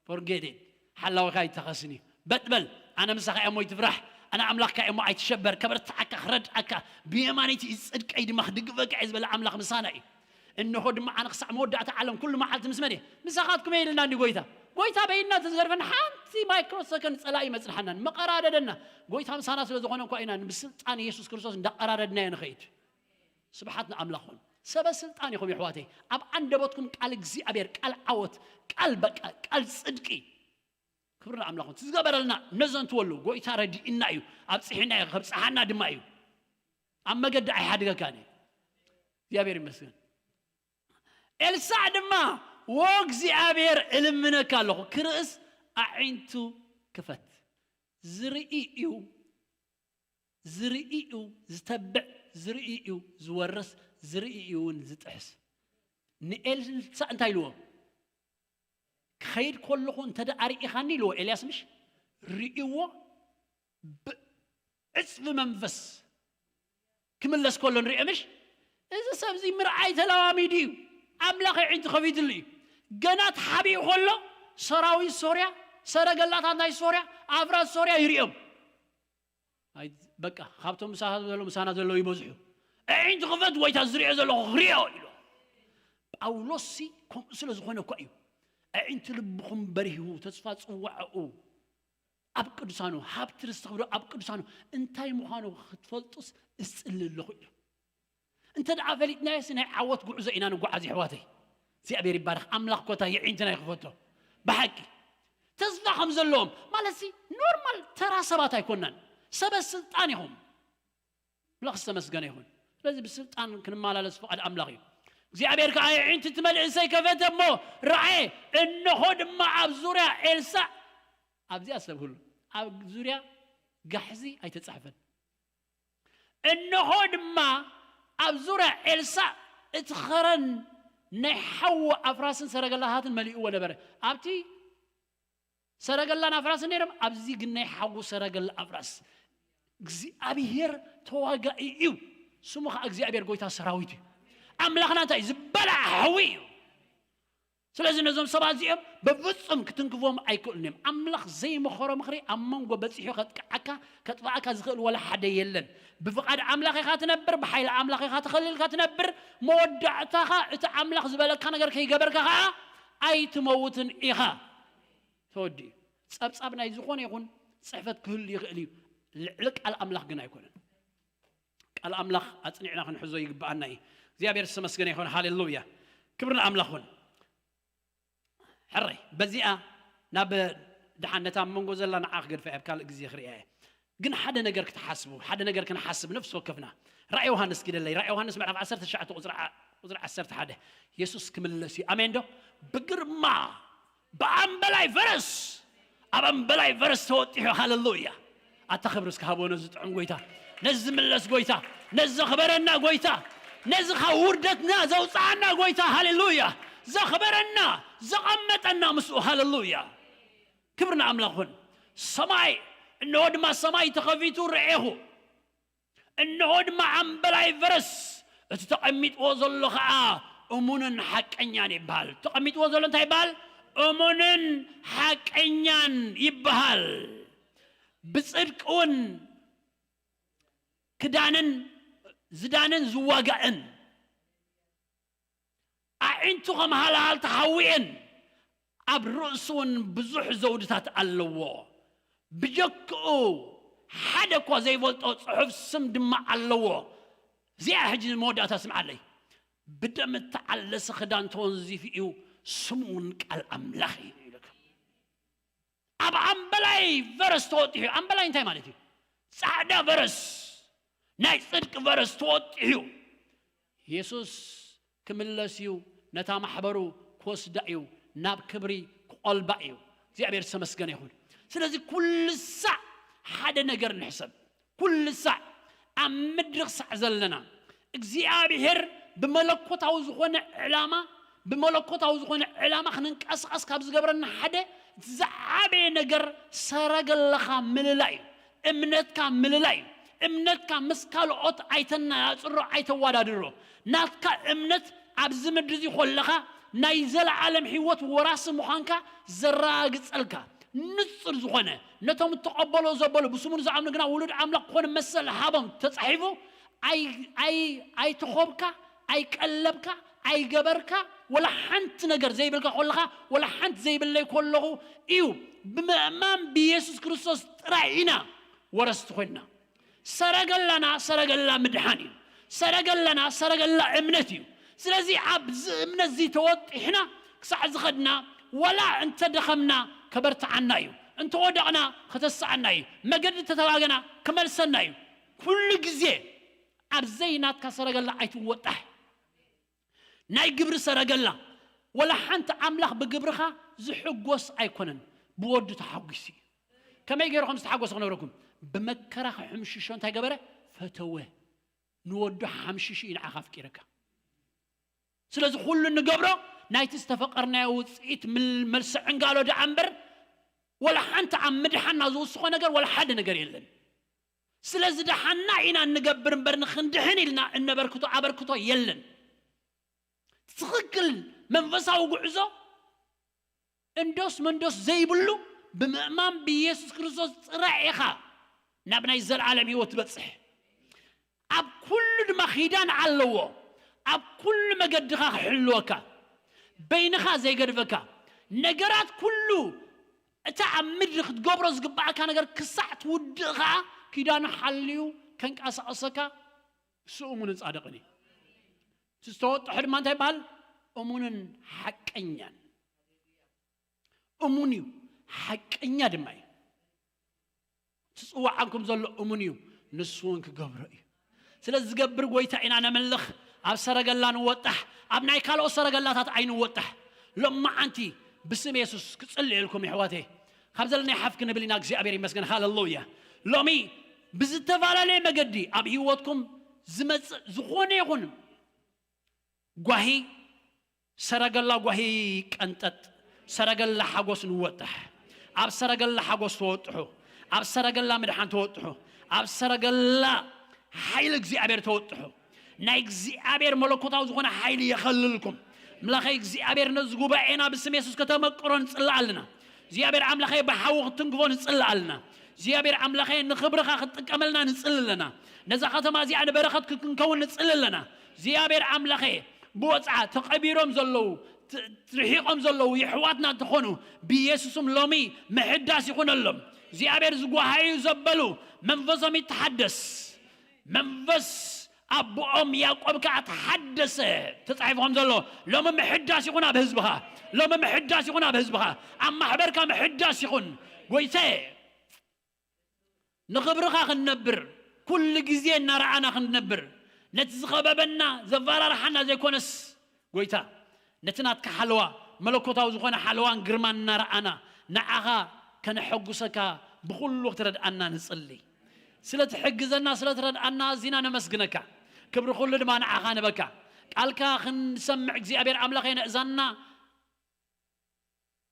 forget it። ሓላዊኻ ይተኸስን እዩ። በጥበል ኣነ ምሳኻ እየ እሞ ይትፍራሕ። ኣነ ኣምላኽካ እየ እሞ ኣይትሸበር። ከበርትዓካ ክረድኣካ ብየማነይቲ እዩ ጽድቀይ ድማ ክድግፈካ እየ ዝበለ ኣምላኽ ምሳና እዩ። እንሆ ድማ ኣነ ክሳዕ መወዳእታ ዓለም ኩሉ መዓልቲ ምስ መን እየ? ምሳኻትኩም እየ ኢልና እንዲ ጎይታ። ጎይታ በይንና ተዝገርፈና ሓንቲ ማይክሮ ሰከንድ ጸላኢ ይመጽንሓናን መቐራደደና። ጎይታ ምሳና ስለ ዝኾነ እኳ ኢና ብስልጣን የሱስ ክርስቶስ እንዳቐራረድናዮ ንኸይድ። ስብሓት ንኣምላኽ ኹን። ሰበ ስልጣን ኢኹም የሕዋተይ። ኣብ ኣንደበትኩም ቃል እግዚኣብሔር፣ ቃል ዓወት፣ ቃል በቃ ቃል ጽድቂ። ክብሪ ንኣምላኽ ኹን። ዝገበረልና ነዘንትወሉ ጎይታ ረዲእና እዩ። ኣብጽሒና እዩ ከብጽሓና ድማ እዩ። ኣብ መገዲ ኣይሓድገካን እዩ። እግዚኣብሔር ይመስገን። ኤልሳዕ ድማ ወ እግዚኣብሔር እልምነካ ኣለኹ ክርእስ ኣዒንቱ ክፈት። ዝርኢ እዩ ዝርኢ እዩ ዝተብዕ፣ ዝርኢ እዩ ዝወርስ፣ ዝርኢ እዩ እውን ዝጥሕስ። ንኤልሳዕ እንታይ ኢልዎ? ክኸይድ ከለኹ እንተ ደኣ ርኢኻኒ ኢልዎ ኤልያስ ምሽ ርእይዎ ብዕፅፊ መንፈስ ክምለስ ከሎ ንሪኦ ምሽ እዚ ሰብዚ ምርኣይ ተለማሚዱ እዩ። ኣምላኽ ኣዒንቱ ከፊትሉ እዩ። ገና ተሓቢኡ ከሎ ሰራዊት ሶርያ፣ ሰረገላታት ናይ ሶርያ፣ ኣፍራስ ሶርያ ይርእዮም። ኣይ በቃ ካብቶም ምሳኻ ዘለዉ ምሳና ዘለዉ ይበዝሑ። ኣዒንቱ ክፈት ጎይታ ዝሪኦ ዘለኹ ክሪኦ ኢሉ። ጳውሎስሲ ከምኡ ስለ ዝኾነ እኳ እዩ ኣዒንቱ ልብኹም በሪሁ ተስፋ ጽዋዕኡ ኣብ ቅዱሳኑ ሃብቲ ርስቲ ክብዶ ኣብ ቅዱሳኑ እንታይ ምዃኑ ክትፈልጡስ እስጽሊ ኣለኹ ኢሉ። እንተ ደኣ ፈሊጥናዮሲ ናይ ዓወት ጉዕዞ ኢና ንጓዓዝ ይሕዋተይ። እግዚኣብሔር ይባረኽ። ኣምላኽ ኮታ የዒንትና ይኽፈቶ። ብሓቂ ተስፋ ከም ዘለዎም ማለትሲ ኖርማል ተራ ሰባት ኣይኮናን። ሰበ ስልጣን ኢኹም። ኣምላኽ ዝተመስገነ ይኹን። ስለዚ ብስልጣን ክንመላለስ ፍቓድ ኣምላኽ እዩ። እግዚኣብሔር ከኣ የዒንቲ እቲ መንእሰይ ከፈተ እሞ ረኣየ። እንሆ ድማ ኣብ ዙርያ ኤልሳዕ ኣብዚኣ ሰብ ሁሉ ኣብ ዙርያ ጋሕዚ ኣይተጻሕፈን። እንሆ ድማ ኣብ ዙርያ ኤልሳዕ እቲ ኸረን ናይ ሓዊ ኣፍራስን ሰረገላታትን መሊእዎ ነበረ። ኣብቲ ሰረገላን ኣፍራስን ነይሮም፣ ኣብዚ ግን ናይ ሓዊ ሰረገላ ኣፍራስ። እግዚኣብሔር ተዋጋኢ እዩ፣ ስሙ ኸዓ እግዚኣብሔር ጎይታ ሰራዊት እዩ። ኣምላኽና እንታይ እዩ? ዝበላዕ ሓዊ እዩ። ስለዚ ነዞም ሰባት እዚኦም በፍጹም ክትንክፎም ኣይክእሉን እዮም። ኣምላኽ ዘይመኸሮ ምኽሪ ኣብ መንጎ በጺሑ ከጥቅዓካ ከጥፍኣካ ዝኽእል ወላ ሓደ የለን። ብፍቓድ ኣምላኽ ኢኻ ትነብር፣ ብሓይሊ ኣምላኽ ኢኻ ተኸሊልካ ትነብር። መወዳእታኻ እቲ ኣምላኽ ዝበለካ ነገር ከይገበርካ ኸዓ ኣይትመውትን ኢኻ። ተወዲኡ። ጸብጻብ ናይ ዝኾነ ይኹን ጽሕፈት ክህሉ ይኽእል እዩ። ልዕሊ ቃል ኣምላኽ ግን ኣይኮነን። ቃል ኣምላኽ ኣጽኒዕና ክንሕዞ ይግብኣና እዩ። እግዚኣብሔር ዝተመስገነ ይኹን። ሃሌሉያ። ክብሪ ንኣምላኽ ይኹን። ሕራይ በዚኣ ናብ ድሓን ነታ ኣብ መንጎ ዘላ ንዓ ክገድፋ እየ፣ ኣብ ካልእ ግዜ ክርእያ እየ። ግን ሓደ ነገር ክትሓስቡ፣ ሓደ ነገር ክንሓስብ ነፍሲ ወከፍና። ራእይ ዮሃንስ ኪደለይ፣ ራእይ ዮሃንስ ምዕራፍ ዓሰርተ ትሽዓተ ቁጽሪ ዓ-፣ ቁጽሪ ዓሰርተ ሓደ። የሱስ ክምለስ እዩ። ኣሜን ዶ? ብግርማ፣ ብኣምበላይ ፈረስ፣ ኣብ ኣምበላይ ፈረስ ተወጢሑ። ሃሌሉያ! ኣታ ክብሪ እስኪ ሃቦ ነዚ ጥዑም ጎይታ፣ ነዚ ዝምለስ ጎይታ፣ ነዚ ዘኽበረና ጎይታ፣ ነዚ ካብ ውርደትና ዘውፅኣና ጎይታ። ሃሌሉያ! ዘኽበረና፣ ዘቐመጠና ምስኡ። ሃሌሉያ! ክብሪ ንኣምላኽ ይኹን። ሰማይ፣ እንሆ ድማ ሰማይ ተኸፊቱ ርኤኹ። እንሆ ድማ ኣምበላይ ፈረስ፣ እቲ ተቐሚጥዎ ዘሎ ኸዓ እሙንን ሓቀኛን ይበሃል። ተቐሚጥዎ ዘሎ እንታይ ይበሃል? እሙንን ሓቀኛን ይበሃል። ብጽድቂ እውን ክዳንን ዝዳንን ዝዋጋእን፣ ኣዒንቱ ከም ሃልሃል ተሓዊኤን፣ ኣብ ርእሱ እውን ብዙሕ ዘውድታት ኣለዎ። ብጀክኡ ሓደ እኳ ዘይፈልጦ ጽሑፍ ስም ድማ ኣለዎ። እዚኣ ሕጂ መወዳእታ ስምዓለይ። ብደም እተዓለሰ ክዳን ተወንዚፉ እዩ፣ ስሙ እውን ቃል ኣምላኽ እዩ ይብለካ። ኣብ ኣምበላይ ፈረስ ተወጢሑ። ኣምበላይ እንታይ ማለት እዩ? ጻዕዳ ፈረስ፣ ናይ ጽድቂ ፈረስ ተወጢሑ። የሱስ ክምለስ እዩ፣ ነታ ማሕበሩ ክወስዳ እዩ፣ ናብ ክብሪ ክቖልባ እዩ። እግዚኣብሔር ዝተመስገነ ይኹን። ስለዚ ኩሉ ሳዕ ሓደ ነገር ንሕሰብ። ኩሉ ሳዕ ኣብ ምድሪ ክሳዕ ዘለና እግዚኣብሔር ብመለኮታዊ ዝኾነ ዕላማ፣ ብመለኮታዊ ዝኾነ ዕላማ ክንንቀሳቐስ ካብ ዝገብረና ሓደ ዝዓበየ ነገር ሰረገላኻ ምልላይ እዩ። እምነትካ ምልላይ እዩ። እምነትካ ምስ ካልኦት ኣይተነጻጽሮ፣ ኣይተወዳድሮ። ናትካ እምነት ኣብዚ ምድሪ እዚ ኮለኻ ናይ ዘለዓለም ህይወት ወራሲ ምዃንካ ዘረጋግጸልካ ንጹር ዝኾነ፣ ነቶም እተቐበሎ ዘበሉ ብስሙ ንዝኣምኑ ግና ውሉድ ኣምላኽ ክኾኑ መሰል ሃቦም ተጻሒፉ። ኣይ-፣ ኣይ-፣ ኣይተኾብካ፣ ኣይቀለብካ፣ ኣይገበርካ፣ ወላ ሓንቲ ነገር ዘይብልካ ኮለኻ፣ ወላ ሓንቲ ዘይብለይ ኮለኹ እዩ። ብምእማን ብየሱስ ክርስቶስ ጥራይ ኢና ወረስቲ ኮይንና። ሰረገላና ሰረገላ ምድሓን እዩ። ሰረገላና ሰረገላ እምነት እዩ። ስለዚ ኣብዚ እምነት እዚ ተወጢሕና ክሳዕ ዝኸድና፣ ወላ እንተደኸምና ከበርትዓና እዩ፣ እንተወደቕና ከተስኣና እዩ፣ መገዲ እንተተጋገና ክመልሰና እዩ። ኩሉ ግዜ ኣብ ዘይናትካ ሰረገላ ኣይትወጣሕ። ናይ ግብሪ ሰረገላ፣ ወላ ሓንቲ ኣምላኽ ብግብርኻ ዝሕጎስ ኣይኮነን፣ ብወዱ ተሓጒሱ እዩ። ከመይ ገይሩ ከም ዝተሓጎሰ ክነግረኩም፣ ብመከራ ክሕምሽሾ እንታይ ገበረ? ፈተወ። ንወዱ ሓምሽሹ እዩ ንዓኻ ኣፍቂረካ። ስለዚ ኩሉ እንገብሮ ናይቲ ዝተፈቐርናዮ ውፅኢት ምል-፣ መልሲ ዕንጋሎ ደኣ እምበር፣ ወላ ሓንቲ ኣብ ምድሓና ዝውስኾ ነገር ወላ ሓደ ነገር የለን። ስለ ዝደሓና ኢና እንገብር እምበር ንኽንድሕን ኢልና እነበርክቶ ኣበርክቶ የለን። ትኽክል መንፈሳዊ ጉዕዞ እንዶስ መንዶስ ዘይብሉ ብምእማን ብኢየሱስ ክርስቶስ ጥራይ ኢኻ ናብ ናይ ዘለዓለም ህይወት ትበጽሕ። ኣብ ኩሉ ድማ ኪዳን ኣለዎ። ኣብ ኩሉ መገድኻ ክሕልወካ፣ በይንኻ ዘይገድፈካ፣ ነገራት ኩሉ፣ እታ ኣብ ምድሪ ክትገብሮ ዝግባኣካ ነገር ክሳዕ ትውድእ ኸዓ ኪዳኑ ሓልዩ ከንቀሳቕሰካ፣ እሱ እሙንን ጻድቕን እዩ። እቲ ዝተወጥሖ ድማ እንታይ ይበሃል? እሙንን ሓቀኛን። እሙን እዩ፣ ሓቀኛ ድማ እዩ። እቲ ዝጽውዓኩም ዘሎ እሙን እዩ፣ ንሱ እውን ክገብሮ እዩ። ስለዚ ዝገብር ጎይታ ኢና ነምልኽ። ኣብ ሰረገላ ንወጣሕ፣ ኣብ ናይ ካልኦት ሰረገላታት ኣይንወጣሕ። ሎማዓንቲ ብስም የሱስ ክጽልየልኩም የሕዋተይ። ካብ ዘለናይ ሓፍ ክንብል ኢና። እግዚኣብሔር ይመስገን። ሃሌሉያ። ሎሚ ብዝተፈላለየ መገዲ ኣብ ህይወትኩም ዝመጽእ ዝኾነ ይኹን ጓሂ፣ ሰረገላ ጓሂ ይቀንጠጥ፣ ሰረገላ ሓጎስ ንወጥሕ። ኣብ ሰረገላ ሓጎስ ተወጥሑ፣ ኣብ ሰረገላ ምድሓን ተወጥሑ፣ ኣብ ሰረገላ ሓይሊ እግዚኣብሔር ተወጥሑ። ናይ እግዚኣብሔር መለኮታዊ ዝኾነ ሓይሊ የኸልልኩም። ኣምላኸይ እግዚኣብሔር ነዚ ጉባኤና ብስም የሱስ ከተመቅሮ ንጽልእ ኣለና። እግዚኣብሔር ኣምላኸይ ብሓዊ ክትንክፎ ንጽልእ ኣለና። እግዚኣብሔር ኣምላኸይ ንኽብርኻ ክትጥቀመልና ንጽሊ ኣለና። ነዛ ከተማ እዚኣ ንበረኸት ክንከውን ንጽሊ ኣለና። እግዚኣብሔር ኣምላኸይ ብወጽዓ ተቐቢሮም ዘለዉ፣ ት-፣ ርሒቖም ዘለዉ የሕዋትና እንተኾኑ ብኢየሱስም ሎሚ ምሕዳስ ይኹነሎም። እግዚኣብሔር ዝጓሃዩ ዘበሉ መንፈሶም ይተሓደስ። መንፈስ ኣቦኦም ያዕቆብ ከኣ ተሓደሰ ተጻሒፉ ከም ዘሎ፣ ሎሚ ምሕዳስ ይኹን ኣብ ህዝብኻ። ሎሚ ምሕዳስ ይኹን ኣብ ህዝብኻ። ኣብ ማሕበርካ ምሕዳስ ይኹን። ጎይታየ፣ ንኽብርኻ ክንነብር፣ ኩሉ ግዜ እናረኣና ክንነብር፣ ነቲ ዝኸበበና ዘፈራርሓና ዘይኮነስ፣ ጎይታ፣ ነቲ ናትካ ሓለዋ፣ መለኮታዊ ዝኾነ ሓለዋን ግርማን እናረኣና፣ ንዓኻ ከነሐጉሰካ ብኹሉ ክትረድኣና ንጽሊ። ስለ ትሕግዘና፣ ስለ ትረድኣና ኣዚና ነመስግነካ። ክብሪ ኩሉ ድማ ንዓኻ ንበካ። ቃልካ ክንሰምዕ እግዚኣብሔር ኣምላኸ ነእዛና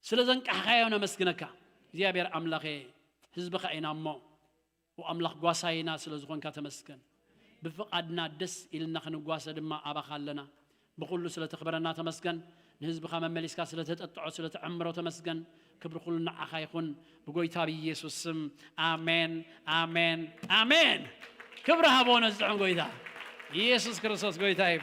ስለ ዘንቃሕካዮ ነመስግነካ። እግዚኣብሔር ኣምላኸ፣ ህዝብኻ ኢና እሞ፣ ወኣምላኽ ጓሳይና ስለ ዝኾንካ ተመስገን። ብፍቓድና ደስ ኢልና ክንጓሰ ድማ ኣባኻ ኣለና። ብኹሉ ስለ ተኽብረና ተመስገን። ንህዝብኻ መመሊስካ ስለ ተጠጥዖ፣ ስለ ተዕምሮ ተመስገን። ክብሪ ኩሉ ንዓኻ ይኹን። ብጎይታ ብኢየሱስ ስም፣ ኣሜን፣ ኣሜን፣ ኣሜን። ክብሪ ሃቦ ነዝጥዑም ጎይታ። ኢየሱስ ክርስቶስ ጎይታ እዩ።